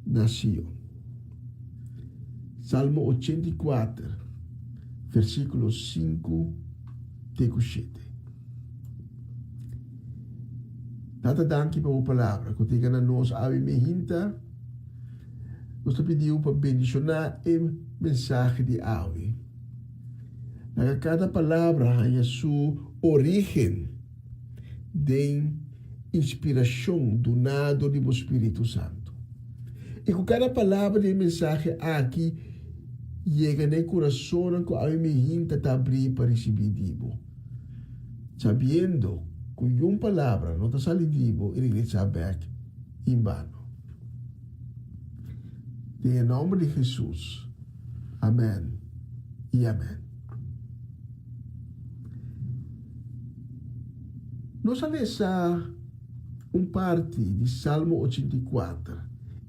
na Sion. Salmo 84, versíkulo 5 te ku 7. Tata danki pa bo palabra ku ta yega na nos awe mehinta. Nos ta pidiu pa bendishoná e mensahe di awe. Laga kada palabra haña su orígen den inspirashon duná dor di bo Spiritu Santu. I ku kada palabra di e mensahe aki yega na e kurasonnan ku awe mehinta ta abrí pa risibí di bo. Sabiendo ku yun palabra no ta sali di bo i regresá bèk en bano. Den e nòmber di Hesus, amèn i amèn. Nos a lesa un parti di Salmo 84,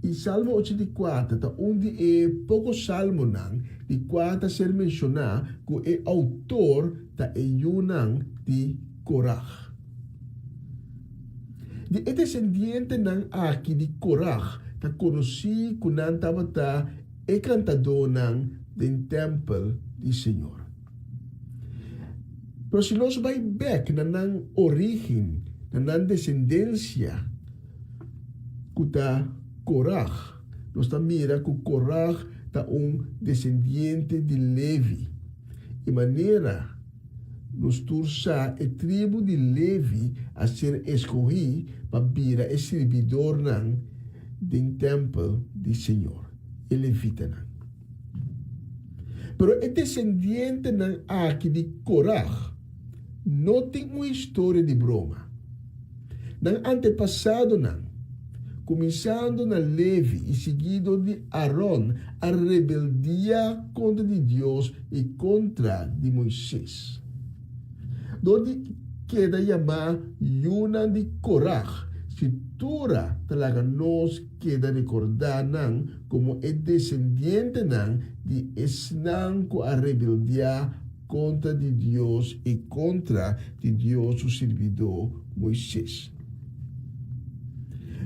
i Salmo 84 ta un di e poko salmonan di kua ta ser menshoná ku e outor ta e yunan di Korah. Di e desendientenan aki di Korah ta konosí ku nan tabata e kantadónan den tèmpel di Señor. Pero si nos bai bèk na nan orígen, na nan desendensia, ku ta Korah, nos ta mira ku Korah ta un desendiente di Levi. E manera nos tur sa e tribu di Levi a ser escohí pa bira e sirbidornan den tempel di Señor, e levitanan. Pero e desendientenan aki di Korah no tin un historia di broma. Nan antepasadonan. kuminsando na Levi i siguí dor di Aron, a rebeldiá kontra di Dios i kontra di Moises. Dor di keda yamá yunan di Korag, Skritura ta laga nos keda rekordá nan komo e desendientenan di esnan ku a rebeldiá kontra di Dios i kontra di Dios su sirbidó Moises.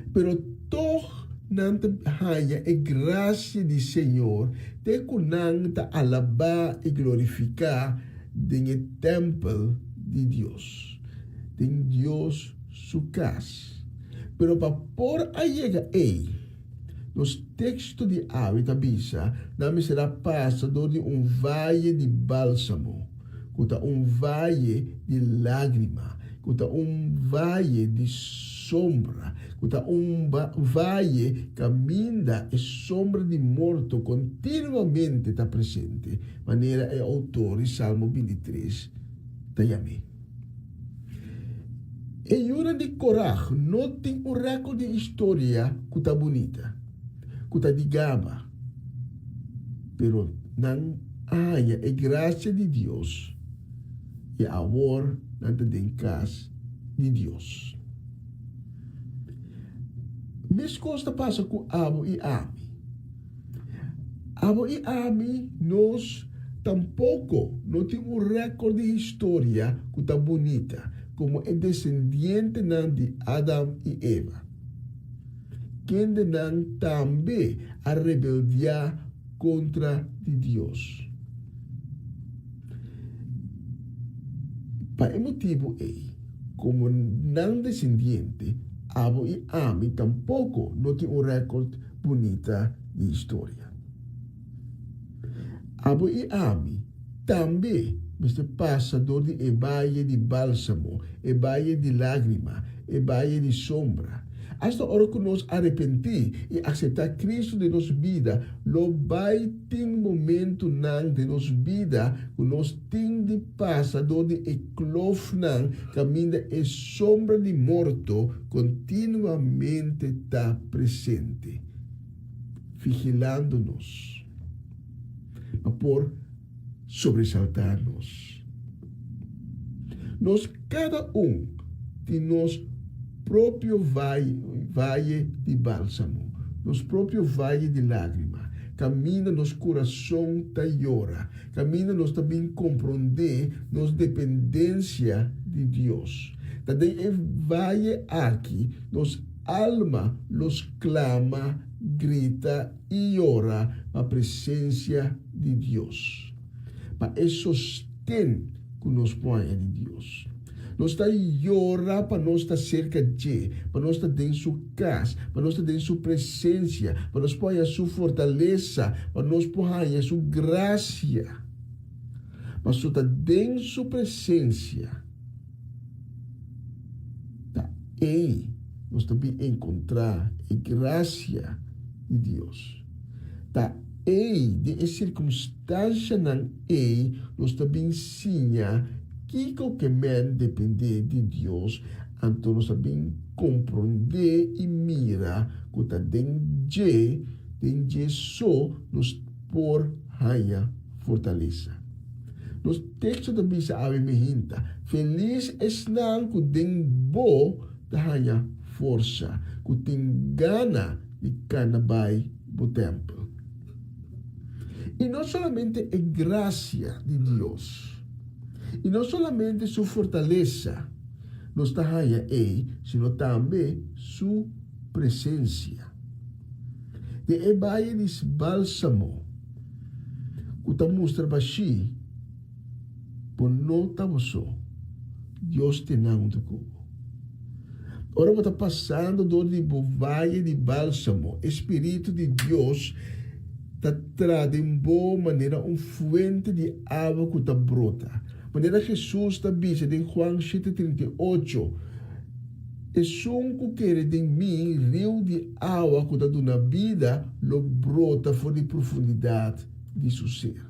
Pero tog nan ta haña e grasia di Señor te ku nan ta alabá i glorifiká den e tèmpel di Dios, den Dios su kas. Pero pa por a yega ei, nos teksto di awe ta bisa nan mester a pasa dor di un vaye di bálsamo, ku ta un vaye di lágrima, ku ta un vaye di sombra, ku ta un vaye kaminda e sombra di morto kontinuamente ta presente. Manera e outor di Salmo bintitres ta yam'é. E yunan di Korag no tin un rèkòrt di historia ku ta bunita, ku ta di gaba, pero nan a haña e grasia di Dios i awor nan ta den kas di Dios. Meskos ta pasa ku abo i ami. Abo i ami nos tampoko no tin un rèkòrt di historia ku ta bunita komo e desendientenan di Adam i Eva, kendenan tambe a rebeldiá kontra di Dios. Pa e motibu ei, komo nan desendiente, abo i ami tampoko no tin un rèkòrt bunita di historia. Abo i ami tambe mester pasa dor di e vaye di bálsamo, e vaye di lágrima, e vaye di sombra. Asta ora ku nos arepentí i akseptá Kristu den nos bida, lo bai tin momentunan den nos bida ku nos tin di pasa dor di e klofnan kaminda e sombra di morto kontinuamente ta presente, vigilando nos pa por sobresaltá nos. Nos kada un tin nos propio vaye di bálsamo, nos propio vaye di lágrima, kaminda nos kurason ta yora, Kaminda nos ta bin komprondé nos dependensia di Dios. Ta den e vaye aki nos alma lo sklama, grita i yora pa presensia di Dios, pa e sosten ku nos por haña di Dios. Nos ta yora pa nos ta serka dje, pa nos ta den su kas, pa nos ta den su presensia, pa nos por haña su fortalesa, pa nos por haña su grasia. Pasobra ta den su presensia ta ei nos ta bin enkontrá e grasia di Dios. Ta ei, den e sirkumstanshanan ei, nos ta bin siña kiko ke men dependé di Dios, anto nos ta bin komprondé i mira ku ta den dje, den dje so nos por haña fortalesa. Nos teksto ta bisa awe mihinta, Felis esnan ku den bo ta haña forsa, ku tin gana di kana bai bo tèmpel. I no solamente e grasia di Dios, i no solamente su fortalesa nos ta haña ei, sino tambe su presensia. Den e baye di bálsamo ku ta mustra bashí, Bo no ta bo so. Dios te nan huntu ku bo. Ora bo ta pasando dor di bo vaye di bálsamo, e Spiritu di Dios ta tra den bo manera un fuente di awa ku ta brota. Manera Hesus ta bisa den Juan shete 38, Esun ku kere den mi, riu di awa ku ta duna bida lo brota for di profundidat di su ser.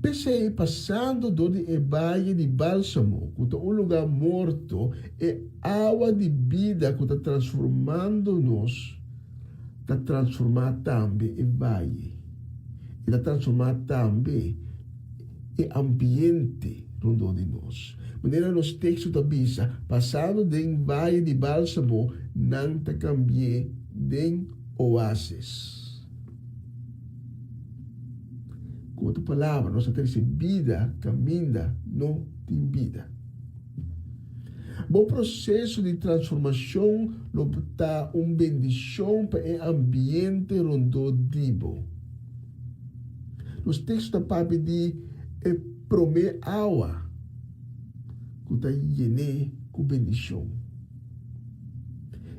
P'esei, pasando dor di e Vaye di Bálsamo, ku ta un lugá morto, e awa di bida ku ta transformando nos, ta transformá tambe e vaye. E ta transformá tambe e ambiente rondó di nos. Manera nos teksto ta bisa, pasando den Vaye di Bálsamo, nan ta kambi'é den oásis. Ku otro palabra, nos ta trese bida kaminda no tin bida. Bo proseso di transformashon lo ta un bendishon pa e ambiente rondó di bo. Nos teksto ta papia di e promé awa ku ta yené ku bendishon.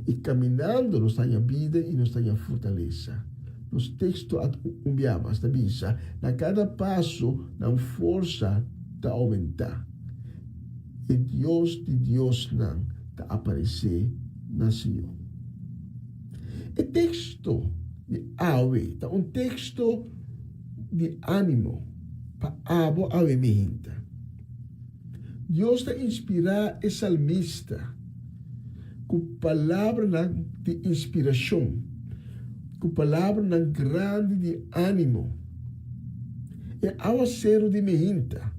I kaminando nos ta haña bida i nos ta haña fortalesa. Nos teksto a un bia mas ta bisa, Na kada paso nan forsa ta oumentá. E Dios di diosnan ta aparesé na Sion. E teksto di awe ta un teksto di ánimo pa abo awe mihinta. Dios ta inspirá e salmista ku palabranan di inspirashon, ku palabranan grandi di ánimo. E awaseru di mehinta,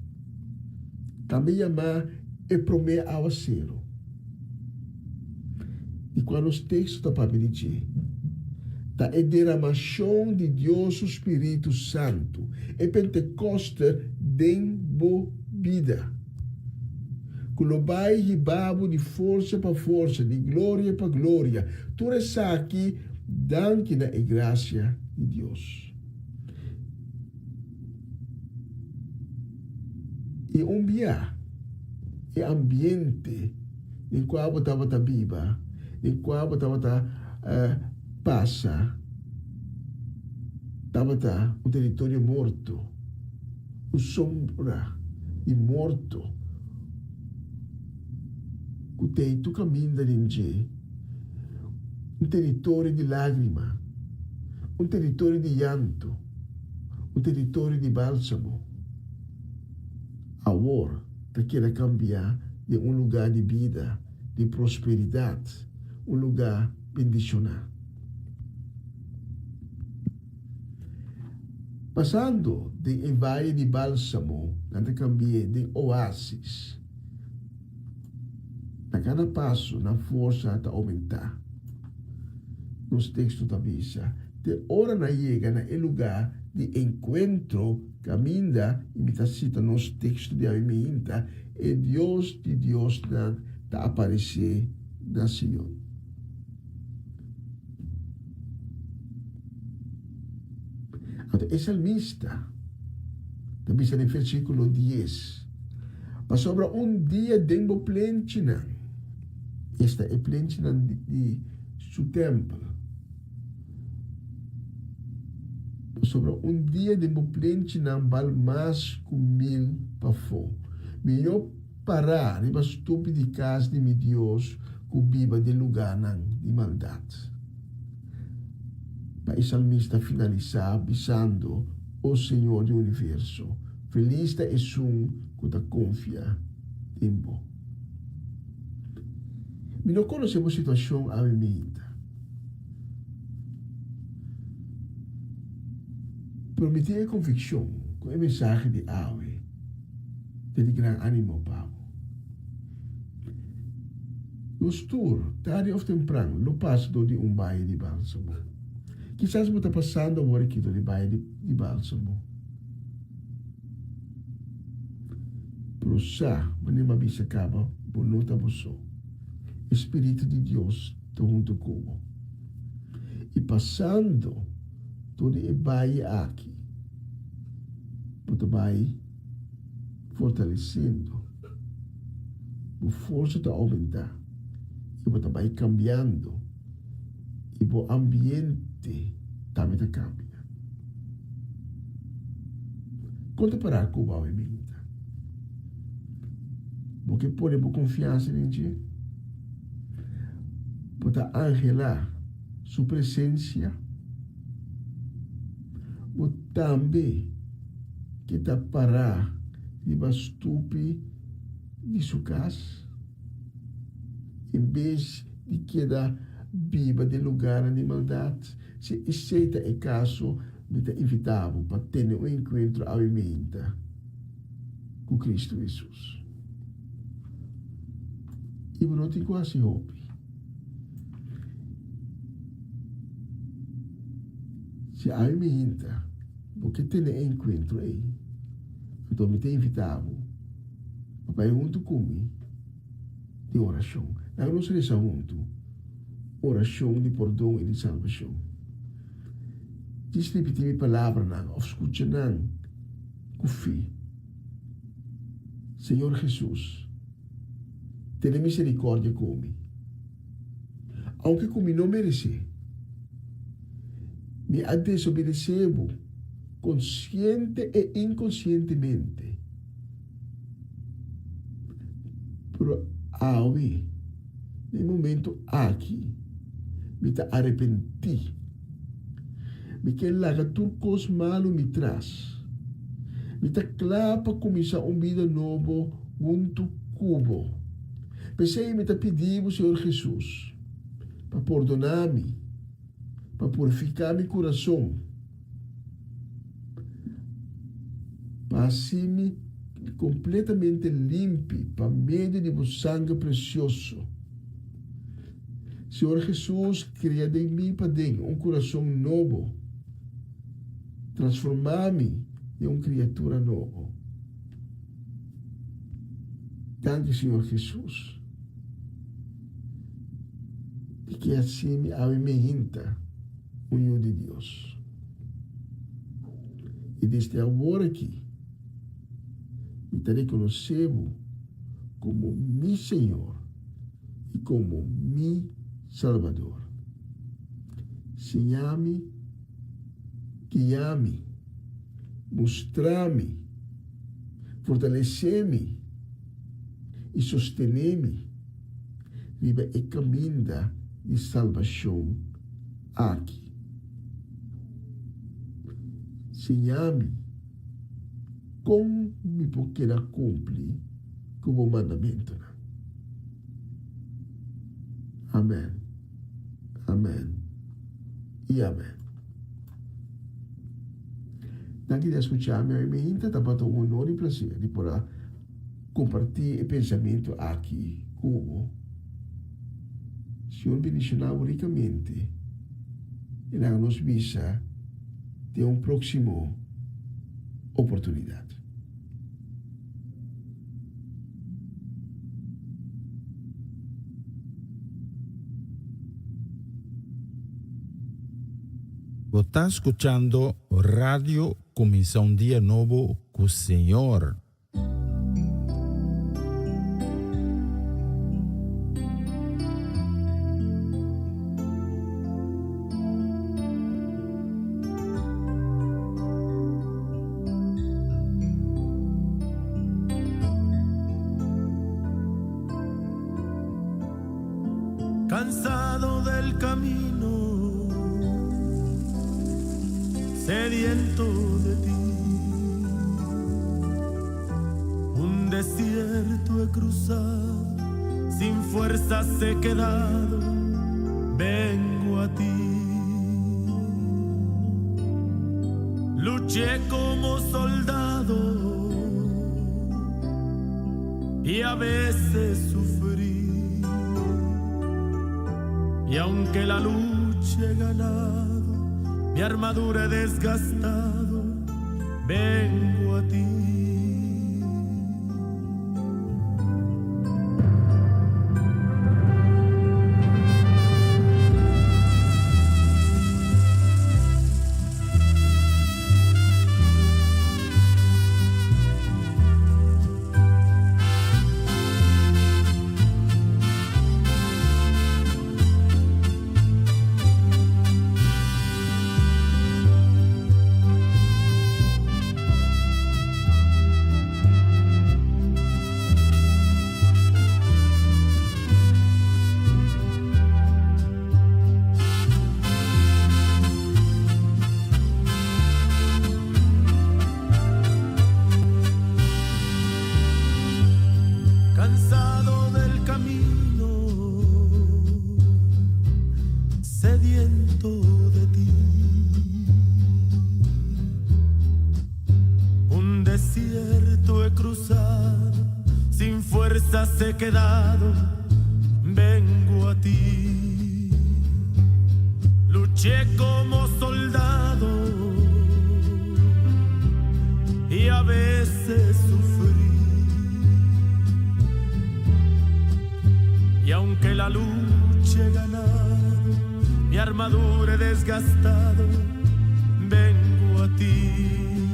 tambe yamá e promé awaseru, di kua nos teksto ta papia di dje, ta e deramashon di Dios su spiritu santu, e Pentekòste den bo bida, ku lo bai hiba bo di forsa pa forsa, di gloria pa gloria, tur esaki danki na e grasia di Dios. I un bia e ambiente den kua bo tabata biba, den kua bo tabata pasa, tabata un teritorio morto. Un sombra di morto ku tei tur kaminda den dje, un teritorio di lágrima, un teritorio di yanto, un teritorio di bálsamo, awor ta keda kambiá den un lugá di bida, di prosperidat, un lugá bendishoná. Pasando den e vaye di Bálsamo, nan ta kambi'é den oásis. Na kada paso, nan forsa ta oumentá. Nos teksto ta bisa, Te ora nan yega na e lugá di enkuentro kaminda, i mi ta sita nos teksto di awe miinta, e Dios di diosnan ta aparesé na Sion. Anto e salmista ta bisa den versíkulo dies, Pasobra un dia den bo plenchinan, esta e plenchinan di su tèmpel, pasobra un dia den bo plenchinan bal mas ku mil pafó. Mihó Pará riba stupi di kas di mi Dios ku biba den lugánan di maldat. Pa e salmista finalisá bisando, O Señor di universo, felis ta esun ku ta konfia den bo. Mi no konosé bo situashon awe meinta. Pero mi tin e konvikshon ku e mensahe di awe Ta di gran animo pa bo. Nos tur, tardi of tempran, lo pasa dor di un baye di bálsamo. Kisas bo ta pasando awor aki dor di baye di bálsamo. Pero sa, manera mi a bisa kaba, bo no ta bo so. E spiritu di Dios ta huntu ku bo. I pasando dor di e baye aki, bo ta bai fortaleciendo, bo forsa ta aumenta y bo ta bai cambiando y bo ambiente tambe ta cambia. Con ta para cu bo awe minta? Bo ke pone bo confiansa den dje? Bo ta anhela su presencia? Bo tambe. keda pará riba stupi di su kas en bes di keda biba den lugarnan di maldat? Si esei ta e kaso, mi ta invitá bo pa tene un enkuentro awe meinta ku Kristu Hesus. I bo no tin ku hasi hopi. Si awe meinta bo ke tene e enkuentro ei, anto mi ta invitá bo pa bai huntu ku mi den orashon. Laga nos resa huntu orashon di pordon i di salbashon. Djis ripití mi palabranan òf skucha nan ku fe. Señor Hesus, tene miserikòrdia ku mi. Aunke ku mi no meresé, mi a desobedesé bo konsiente e inkonsientemente. Pero awe, na e momento aki, mi ta arepentí. Mi ke laga tur kos malu mi tras. Mi ta kla pa kuminsá un bida nobo huntu ku bo. P'esei mi ta pidi bo, Señor Hesus, pa pordoná mi, pa purifiká mi kurason, pa hasi mi kompletamente limpi pa medio di bo sanger presioso. Señor Hesus, krea den mi paden un kurason nobo. Transformá mi den un kriatura nobo. Danki Señor Hesus di ke hasi mi awe mi hinta un yu di Dios. I desde awor aki mi ta rekonosé bo komo mi Señor i komo mi Salbador. Siña mi, guia mi, mustra mi, Fortalesé mi i sostené mi riba e kaminda di salbashon aki. Siña mi kon mi por keda kumpli ku bo mandamentunan. Amèn, amèn i amèn. Danki di a skucha mi. Mi hinta tabata un honor i plaser di por a kompartí e pensamentu aki ku bo. Señor bendishoná bo rikamente i laga nos bisa den un próksimo oportunidat. Bo ta scuchando Radio Cuminsa un Dia Nobo cu Señor. Cansado del camino, sediento de ti. Un desierto he cruzado, sin fuerzas he quedado, vengo a ti. Luché como soldado y a veces sufrí. Y aunque la lucha he ganado, mi armadura he desgastado, vengo a ti. fuerzas he quedado, vengo a ti. Luché como soldado y a veces sufrí. Y aunque la lucha he ganado, mi armadura he desgastado, vengo a ti.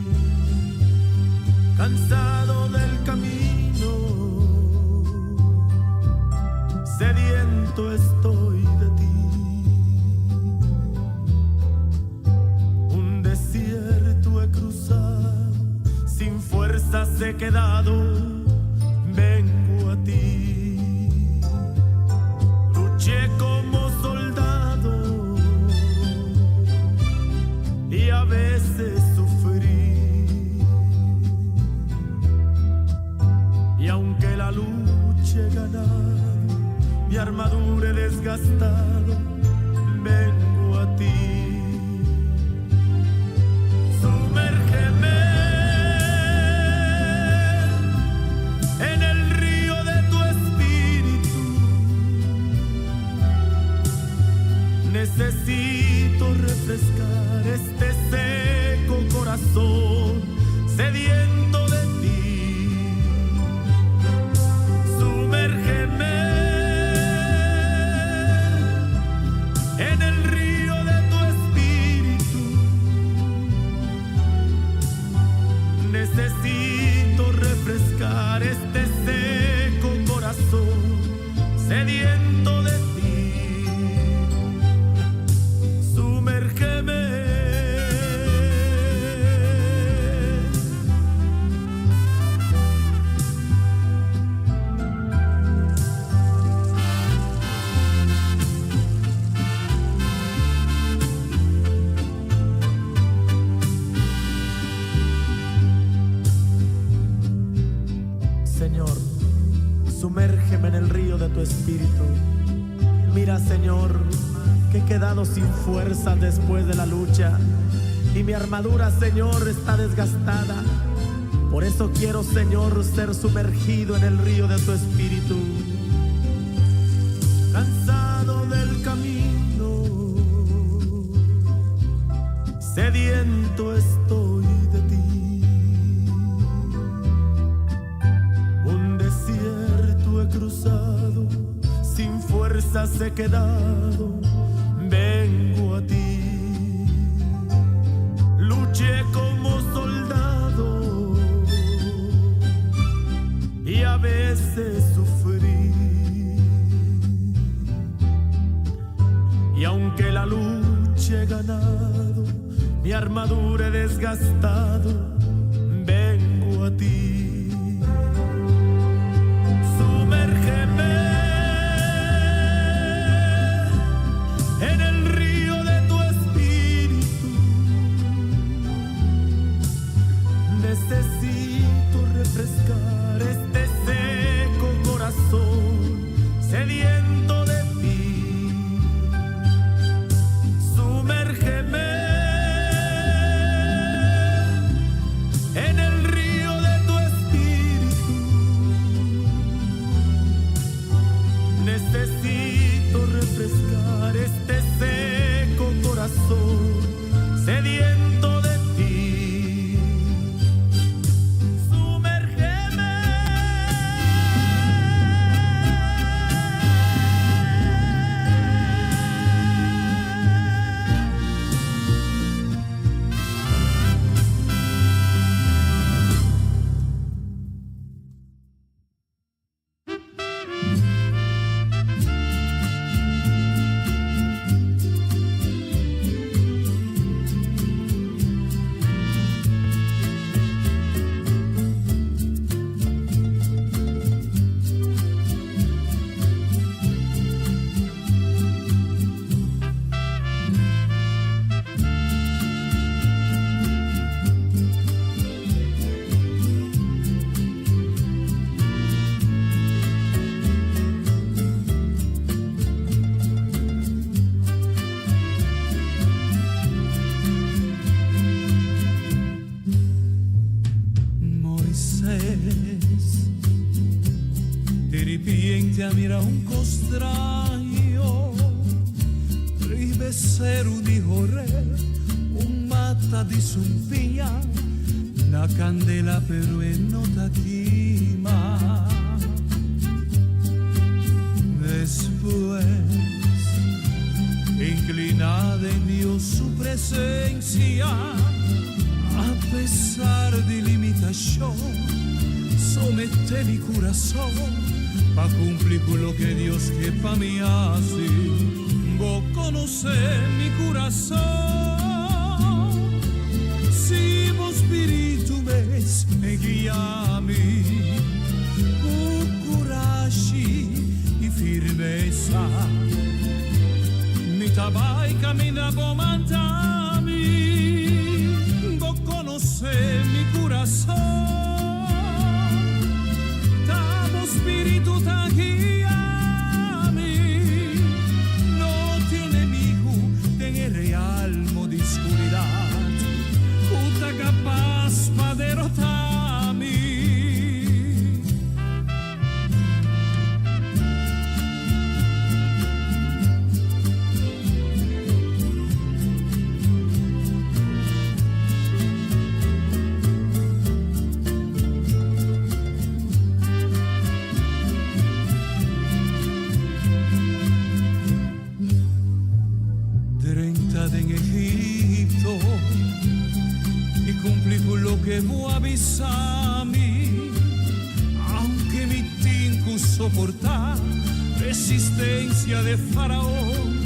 Cansado del camino, sediento estoy de ti. Un desierto he cruzado, sin fuerzas he quedado, vengo a ti. Luché como soldado y a veces sufrí. Y aunque la lucha he ganado, mi armadura he desgastado, vengo a ti. Sumérgeme en el río de tu espíritu. Necesito refrescar este seco corazón sediento de ti. Sumérgeme en el río de tu espíritu. Necesito refrescar este seco corazón sediento de ti. Sumérgeme. Señor, sumérgeme en el río de tu espíritu. Mira, Señor, que he quedado sin fuerza después de la lucha y mi armadura, Señor, está desgastada. Por eso quiero, Señor, ser sumergido en el río de tu espíritu. Cansado del camino, sediento estoy de ti. Un desierto he cruzado, sin fuerzas he quedado, vengo a ti. Luché como soldado y a veces sufrí. Y aunque la lucha he ganado, mi armadura he desgastado, vengo a ti. Sumérgeme en el río de tu espíritu. Necesito refrescar este seco corazón sediento de ti. Sumérgeme en el río de tu espíritu. Necesito refrescar este seco corazón sediento de ti. Sumérgeme. seru di Horeb, un mata di sumpiña na kandela pero e no ta kima. Despues, inkliná den Dios su presensia, apesar di limitashon, someté mi kurason pa kumpli ku loke Dios ke pa mi hasi. Bo konosé mi kurason, si bo spiritu mes guia mi ku kurashi i firmesa. Mi ta bai kaminda bo manda mi, bo konosé mi kurason, ta bo spiritu ta guia mi. No tin enemigu den e realmo di skuridat ku ta kapas pa derotá mi. Drenta den Egipto i kumpli ku loke bo a bisa mi, aunke mi tin ku soportá resistensia de Faraon,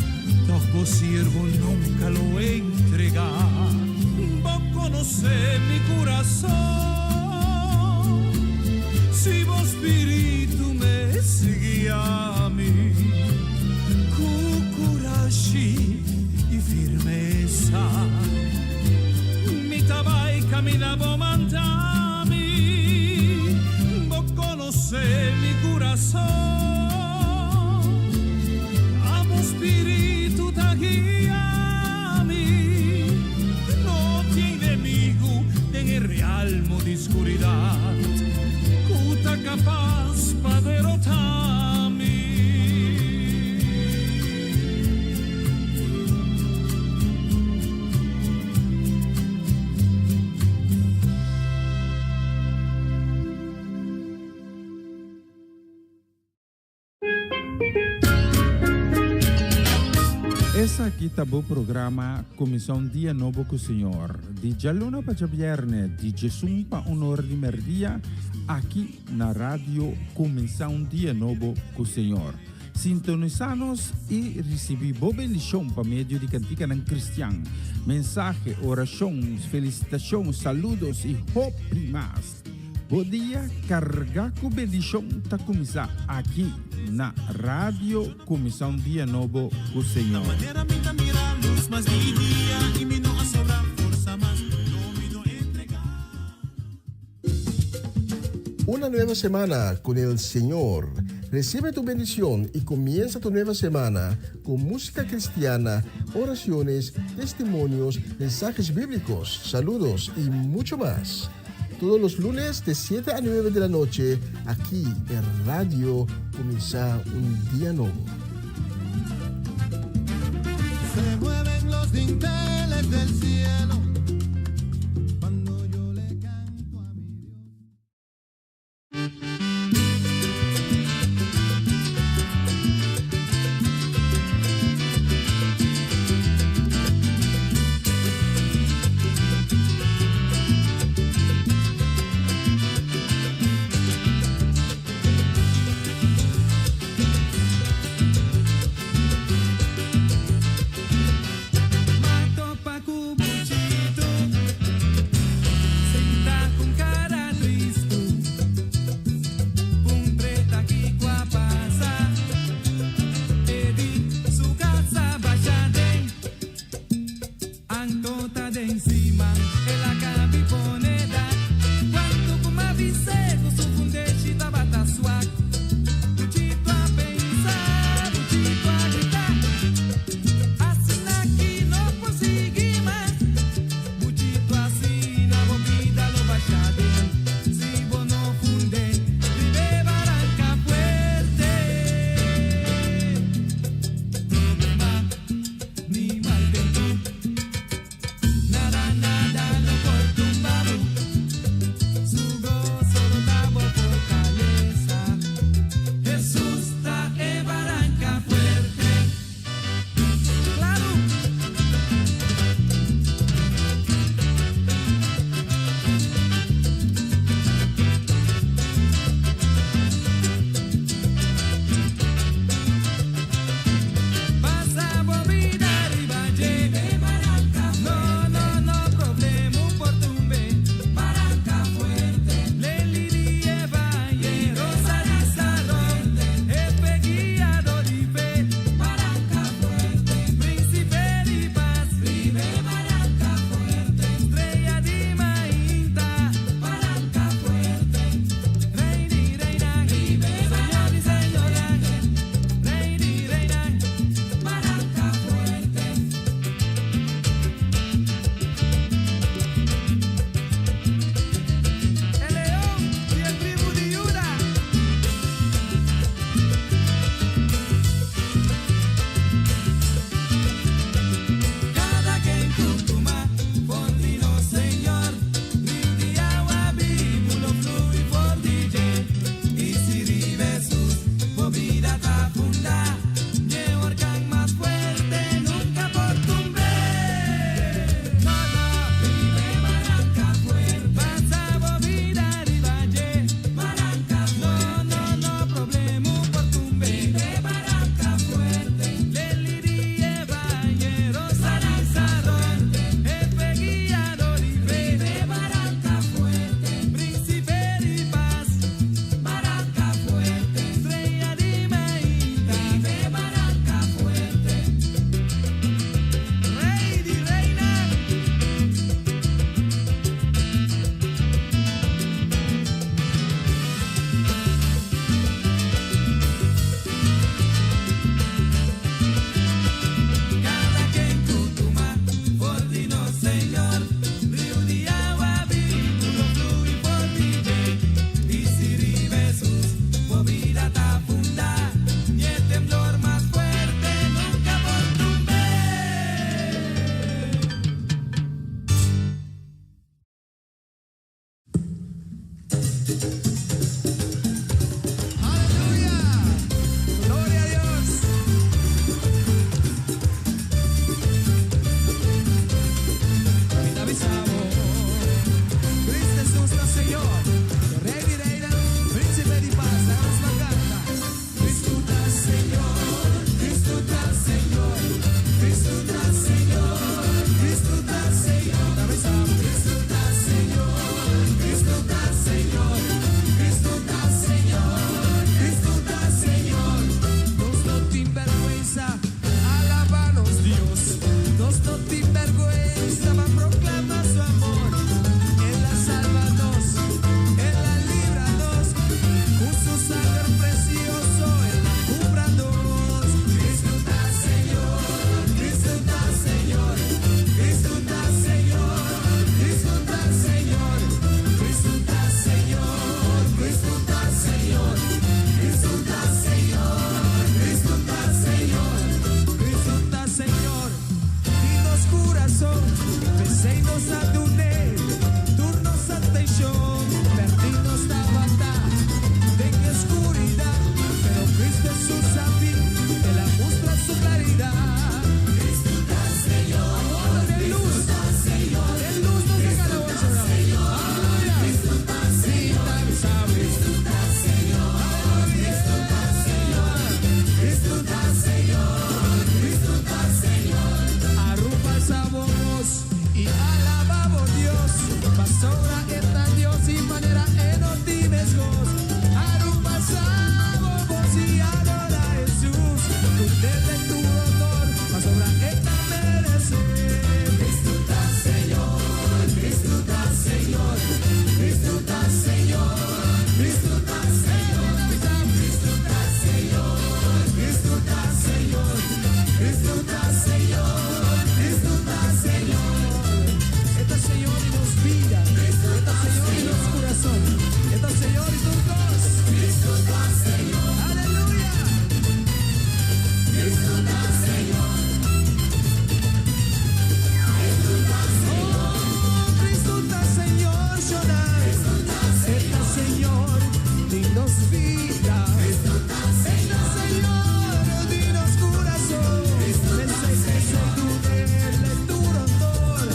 tòg bo siervo nunka lo entregá. Bo konosé mi kurason, si bo spiritu mes guia mi ku kurashi i firmesa. Mi ta bai kaminda bo manda mi, bo konosé mi kurason, ta bo spiritu ta guia mi. No tin enemigu den e realmo di skuridat ku ta kapas pa derotá mi. Esaki ta bo programa Kuminsá un Dia Nobo ku Señor, di djaluna pa djabièrnè, di djesun pa un ora di mèrdia, aki na Radio Kuminsá un Dia Nobo ku Señor. Sintonisá nos i risibí bo bendishon pa medio di kantikanan kristian, mensahe, orashon, felisitashon, saludos i hopi mas. Bo dia kargá ku bendishon ta kuminsá aki na Radio Kuminsá un Dia Nobo ku Señor. Una nueva semana con el Señor. Recibe tu bendición y comienza tu nueva semana con música cristiana, oraciones, testimonios, mensajes bíblicos, saludos y mucho más. Todos los lunes de 7 a 9 de la noche, aquí en Radio Comienza un Día Nuevo. Se mueven los dinteles del cielo cuando yo le canto a mi Dios. Ni mal. vergüenza pa proclama su amor. El a salva nos, El a libra nos, cu su sanger precioso El a cumpra nos. Cristo ta Señor, Cristo ta Señor, Cristo ta Señor, Cristo ta Señor, Cristo ta Señor, Cristo ta Señor, Cristo ta Señor, Cristo ta Señor, Cristo ta Señor, di nos curason, p'esey nos a dun'e, tur nos atencion, perdi nos tabata den oscuridad, pero Cristo Jesús a bin, El a mustra su claridad. Cristo ta Señor, amor de luz, de luz nos regala hoy, Señor. Aleluya. Cristo ta Señor, Cristo ta Señor, Cristo ta Señor, Cristo ta Señor, Cristo ta Señor. Aruba alsa bo voz y alaba bo Dios, pasobra E ta Dios y manera E no tin mescos. Aruba alsa bo voz y adora Jesús, dun'E tur honor, pasobra E ta merece. Cristo ta Señor, Cristo ta Señor, Cristo ta Señor, Cristo ta Señor, Cristo ta Señor, Cristo ta Señor, Cristo ta Señor, Cristo ta Señor. E ta Señor di nos bida, E ta Señor di nos curason, E ta Señor di tur cos. Cristo ta Señor. Aleluya. Cristo ta Señor. Oh, Cristo ta Señor, shona. E ta Señor di nos bida. Cristo ta Señor di nos curason. P'esey dun'E tur honor.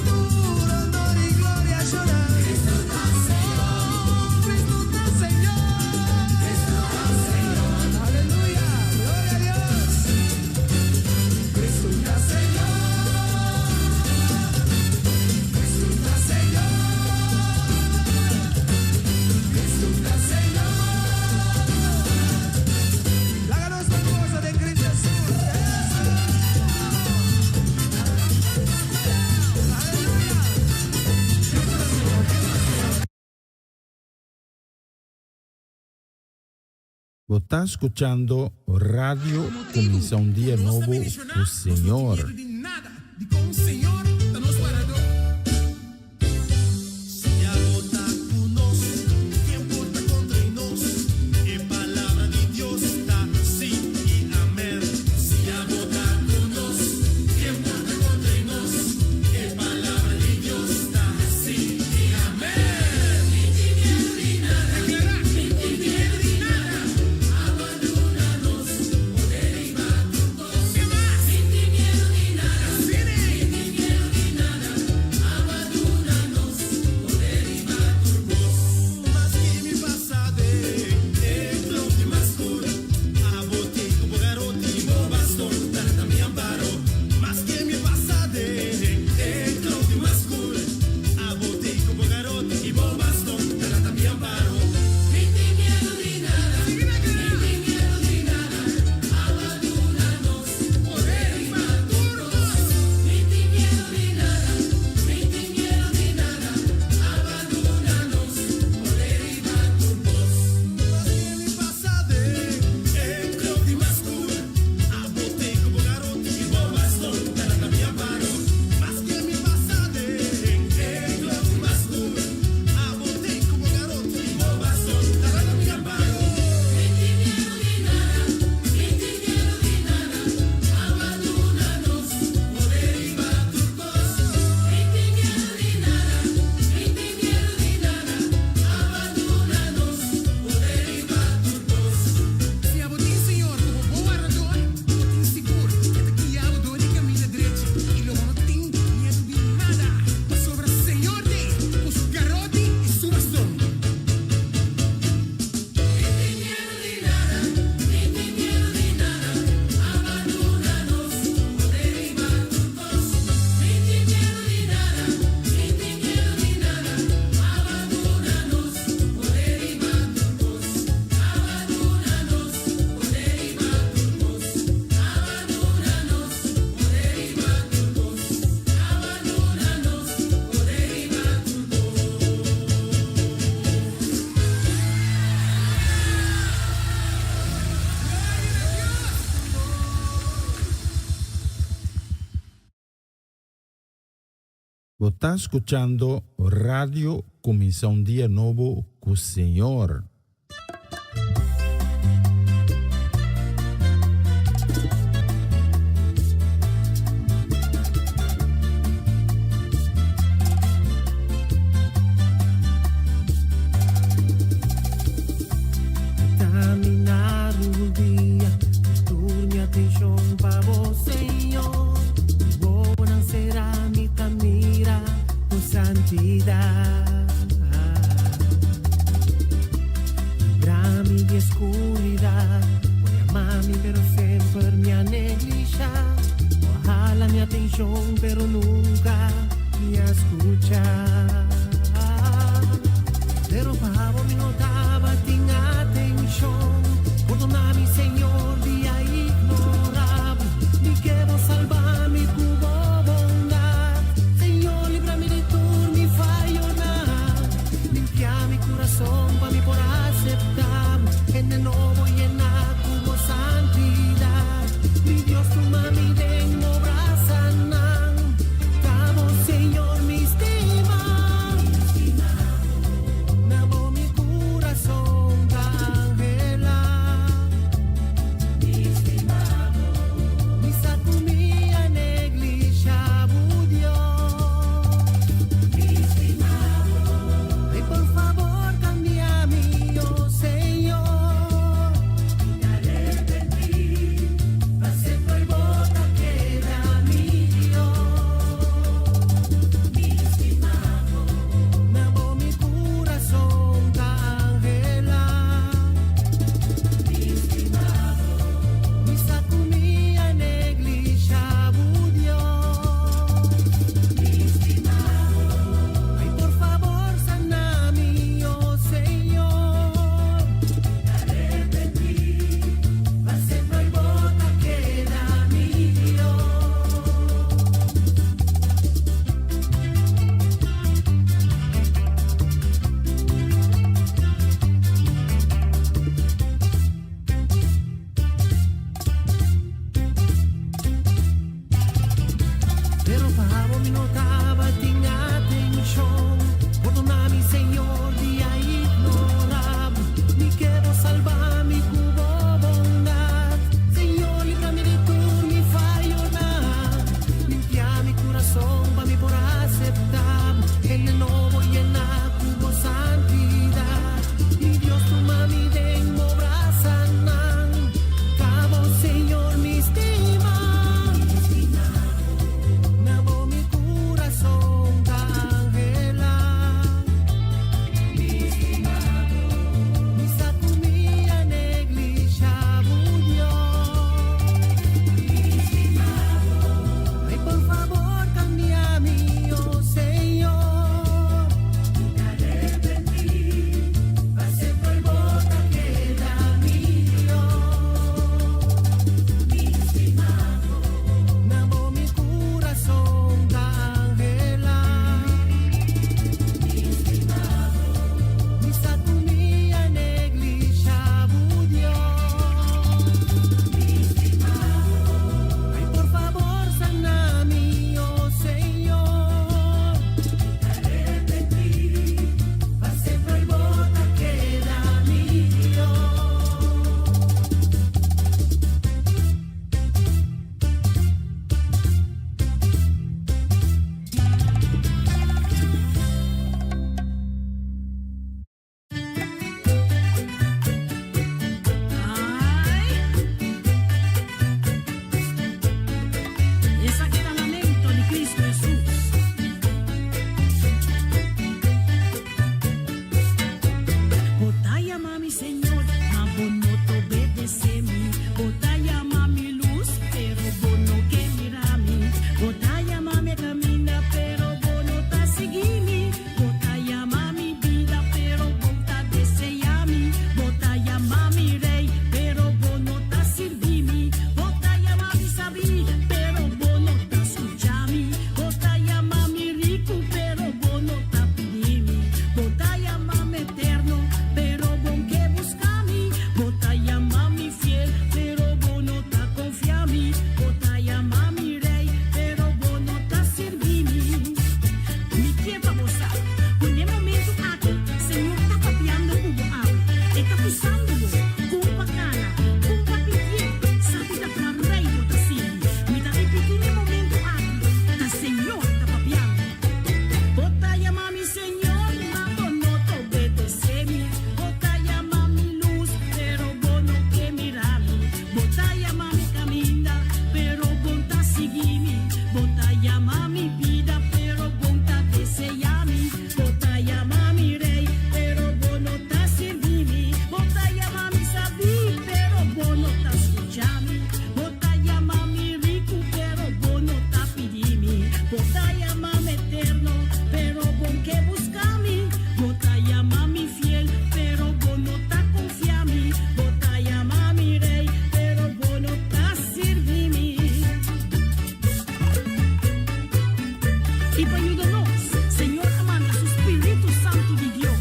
Tur honor y gloria, shona. Oh, Cristo ta Señor. Aleluya, gloria a Dios. Cristo ta Señor. Cristo ta Señor. Cristo ta Señor. Laga nos goza den Cristo Jesús. Eso. Aleluya. Cristo ta Señor. Cristo ta Señor. Bo ta scuchando Radio Cuminsa un Dia Nobo cu Señor. Nada, di con Señor ta nos wardador. Si abo ta cu nos, ken por ta contra nos? E palabra di Dios ta si y amen. Si abo ta cu nos, ken por ta contra nos? E palabra di Dios ta si y amen. Declara, miedo di nada. Abandona nos, ¿Qué más? Bo ta skuchando Radio Kuminsá un Dia Nobo ku Señor. I pa yuda nos, Señor a manda su spiritu santu di Dios.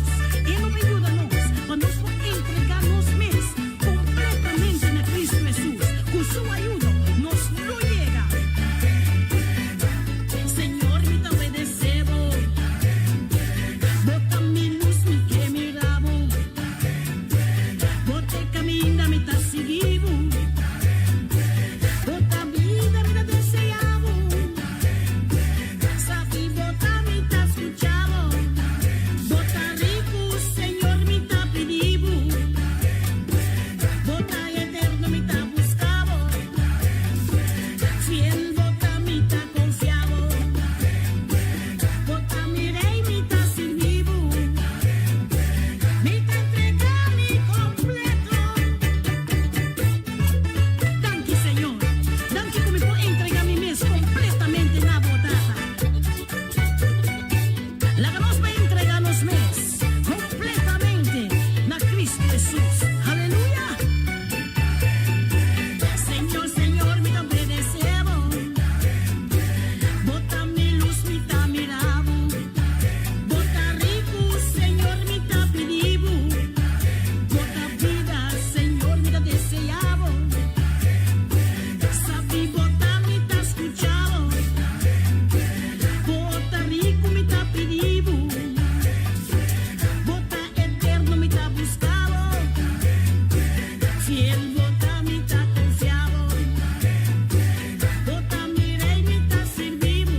E lo bai yuda nos pa nos por entregá nos mes kompletamente na Kristu Hesus. Ku su ayudo, nos lo yega. Señor, mi ta obedesé bo. Bo ta mi lus, mi ke mira bo. Bo ta e kaminda, mi ta sigui bo. Bo ta bida, mi ta deseá bo. Sabi bo ta, mi ta skuchá bo. Bo ta riku, Señor, mi ta pidi bo. Bo ta eterno, mi ta buska bo. Fiel bo ta, mi ta konfia bo. Bo ta mi rei, mi ta sirbi bo. Mi ta entregá mi kompleto. Danki, Señor. Danki ku mi por entregá mi mes kompletamente na bo, Tata. Laga nos pa entregá nos mes kompletamente na Kristu Hesus. Aleluya! Señor, Señor, mi ta obedesé bo. Bo ta mi lus, mi ta mira bo. Bo ta riku, Señor, mi ta pidi bo. Bo ta bida, Señor, mi ta deseá bo. Sabi bo ta, mi ta skuchá bo. Bo ta riku, mi ta pidi bo. Bo ta eterno, mi ta buska bo. Fiel bo ta, mi ta konfia bo. Bo ta mi rei, mi ta sirbi bo.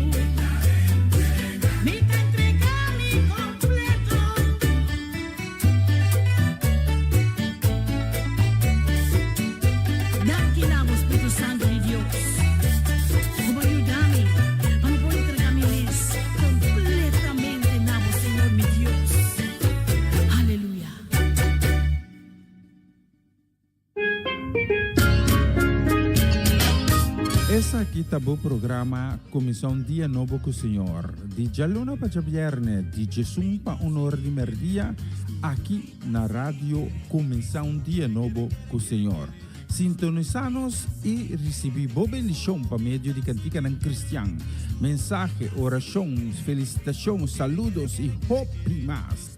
Mi ta entregá mi kompleto. Danki na bo, Spiritu Santu di Dios. Ku bo yuda mi pa mi por entregá mi mes kompletamente na bo, Señor mi Dios. Aleluya. Esaki ta bo programa Kuminsá un Dia Nobo ku Señor, di djaluna pa djabièrnè, di djesun pa un or di mèrdia, aki na Radio Kuminsá un Dia Nobo ku Señor. Sintonisá nos i risibí bo bendishon pa medio di kantikanan kristian, mensahe, orashon, felisitashon, saludos i hopi mas.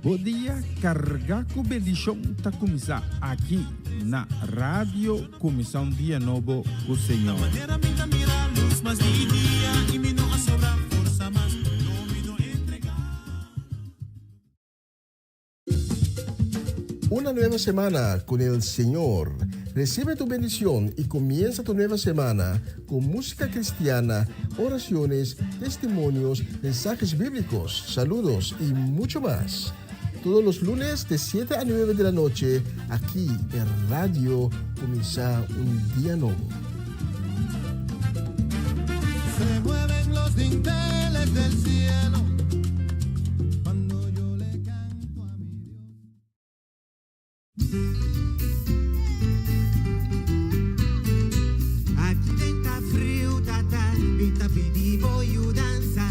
Bo dia kargá ku bendishon ta kuminsá aki na Radio Kuminsá un Dia Nobo ku Señor. Manera mi ta mira lus mas di dia i mi no a sobra forsa mas, no mi no entregá. Una nueva semana con el Señor. Recibe tu bendición y comienza tu nueva semana con música cristiana, oraciones, testimonios, mensajes bíblicos, saludos y mucho más. Todos los lunes de 7 a 9 de la noche, aquí en Radio Comienza un Día Nuevo. Se mueven los dinteles del cielo cuando yo le canto a mi Dios. Aki den ta friu, tata, mi ta pidi bo yudansa.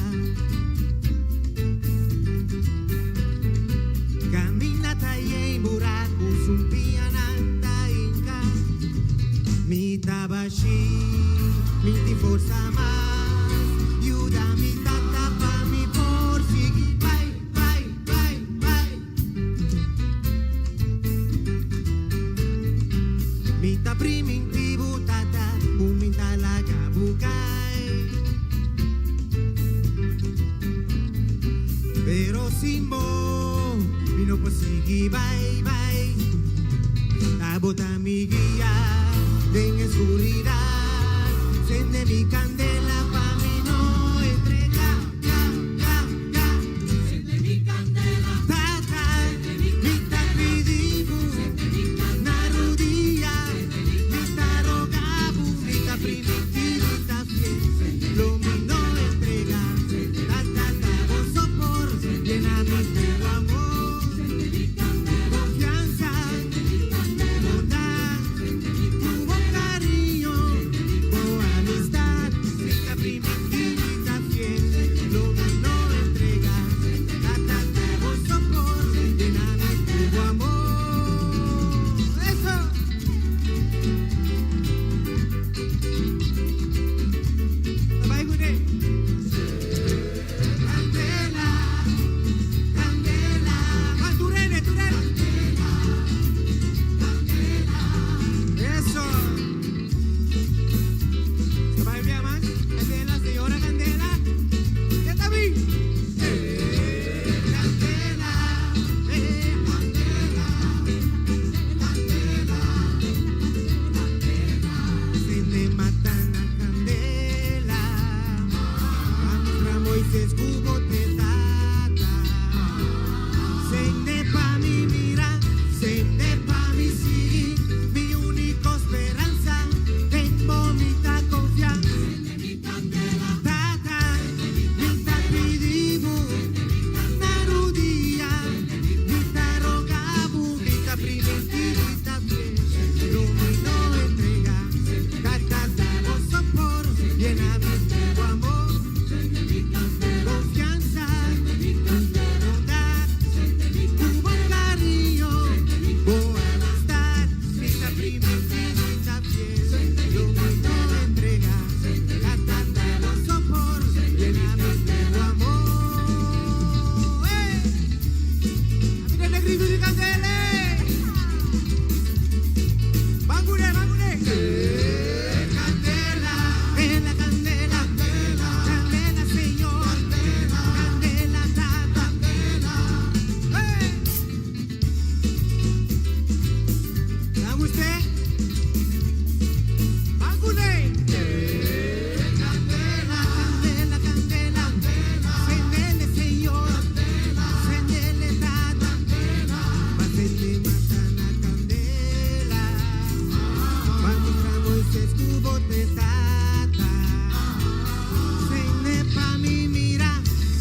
Kaminda ta yen buraku, sumpiñanan ta hinka. Mi ta bashí, mi n'tin forsa mas. Yuda mi, tata, pa mi por sigui. Bai, bai, bai, bai. Mi ta primintí bo, tata, ku mi n'ta laga bo kai. Pero sin bo, mi no por sigui, bai, bai. Ta bo ta mi guia den skuridat. Sende mi kandela pa mi no entregá, ga, ga, ga. Sende mi kandela, tata, mi ta pidi bo. Na rudia, mi ta roga bo, mi ta primintí, mi ta fiel. Lo mi no entregá, tata, ta bo so por, yena mi ku amor. Konfiansa, bondat, ku bo kariño, bo amistat. Mi ta primintí, mi ta fiel. Lo mi no entregá, tata, ta bo so por, yena mi ku amor. Eso! Bai, Gune.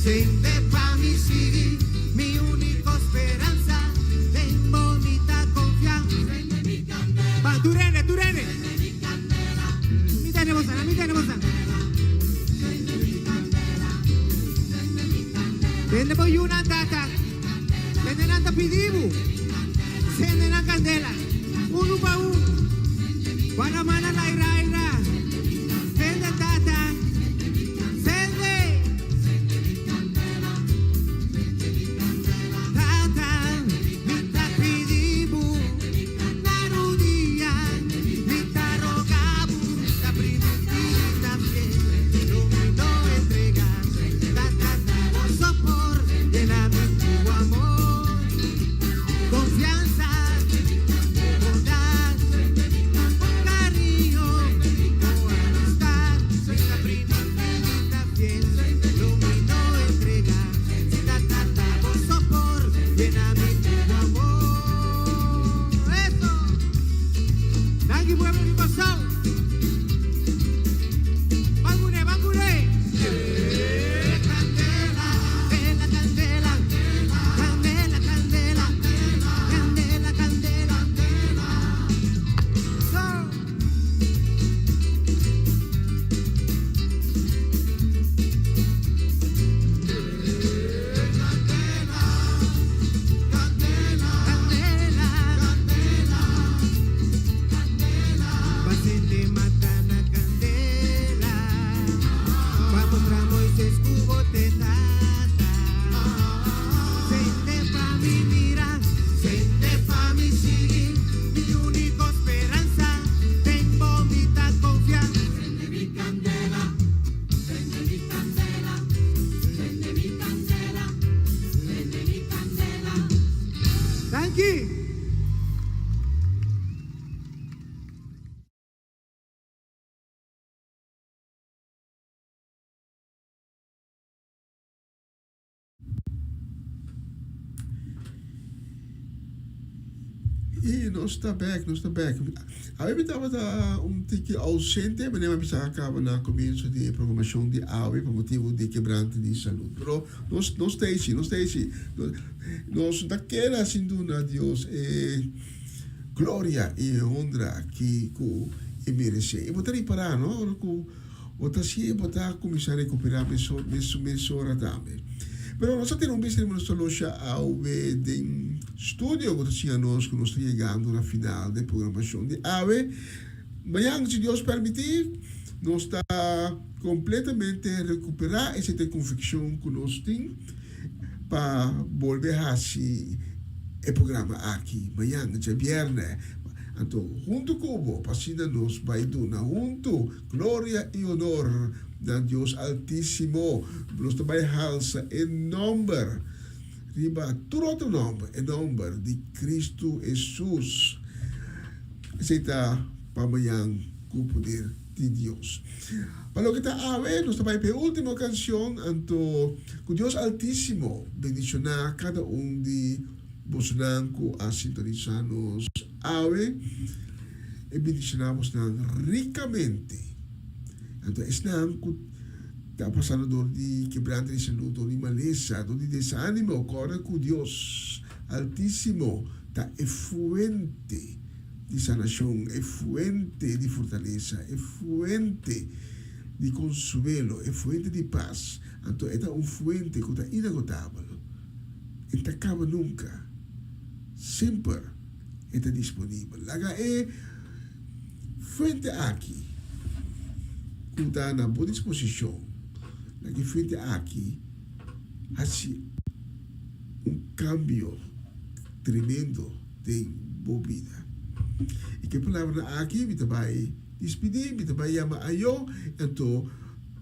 Sende pa mi sigui, mi úniko speransa, den bo mi ta konfia. Pa tur hende, tur hende. Mi tene boso, mi tene boso. Sende bo yunan, tata. Sende nan ta pidi bo. Sende nan kandela. Unu pa un. Guarda mana laira aira. Sende tata. Sende. Tata, mi ta pidi bo. Na rudia, mi ta roga bo. Mi ta primintí ta fiel. Lo mi no entregá. Tata, ta bo sopor. Yena mi ku amor. Konfiansa, bondat, kariño, ku amistat. Mi ta primintí ta fiel. Lo mi no entregá. Tata, ta bo sopor. Yena mi ku amor. Eso! Danki pueblo di Kòrsou. Ban kuné, ban kuné. Kandela, kandela, kandela, kandela, kandela, kandela. So. Kandela, kandela, Pa sende mata na kandela, Pa mustra Moises ku bo t'e tata. Sende pa mi mira, sende pa mi sigui, Mi úniko speransa, den bo mi ta konfia. Sende mi kandela, sende mi kandela, sende mi kandela, sende mi kandela. Danki! I nos ta bek, nos ta bek. Awe mi tabata un tiki ausente, manera mi a bisa a kaba na komienso di e programashon di awe pa motibu di kebrante di salud. Pero nos nos ta echi, nos ta echi. Nos no ta keda sin duna Dios e gloria i e honra ki ku e meresé. I bo ta ripará, no, ora ku bo ta hasié bo ta kuminsá rekuperá mesun mesun mesora tambe. Pero nos a tene un bista riba nos ta losha awe den studio ku ta siña nos ku nos ta yegando na final di e programashon di awe. Mañan, si Dios permití, nos ta kompletamente rekuperá esei ta e konvikshon ku nos tin pa bolbe hasi e programa aki mañan, djabièrnè. Anto huntu ku bo pa asina nos bai duna huntu gloria i honor na Dios Altísimo. Nos ta bai halsa e nòmber riba tur otro nòmber, e nòmber di Kristu Hesus. Esei ta pa mañan ku poder di Dios. Pa loke ta awe, nos ta bai pa e último kanshon, anto ku Dios Altísimo bendishoná kada un di bosonan ku a sintonisá nos awe. E bendishoná bosnan rikamente. Anto esnan ku ta pasando dor di kebrante di salú, dor di malesa, dor di desánimo, kòrda ku Dios Altísimo ta e fuente di sanashon, e fuente di fortalesa, e fuente di konsuelo, e fuente di pas. Anto e ta un fuente ku ta inagotabel. E ta kaba nunka. Semper e ta disponibel. Laga e fuente aki ku ta na bo disposishon, laga e fuente aki hasi un kambio tremendo den bo bida. I ku e palabranan aki mi ta bai dispidí, mi ta bai yama ayo, anto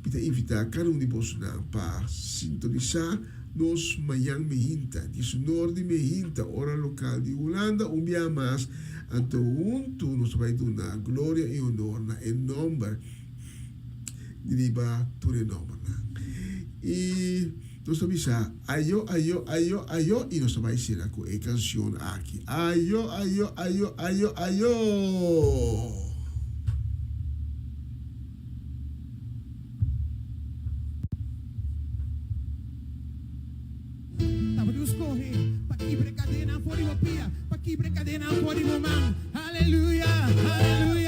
mi ta invitá kada un di bosonan pa sintonisá nos mañan mehinta, diesunor di mehinta, ora lokal di Hulanda, un bia mas, anto huntu nos ta bai duna gloria i honor na e nòmber di riba tur e nòmbernan. I nos ta bisa ayo, ayo, ayo, ayo i nos ta bai sera ku e kanshon aki, Ayo, ayo, ayo, ayo, ayo! for di bo pia, pa kibra kadenanan for di bo man. Aleluya, aleluya.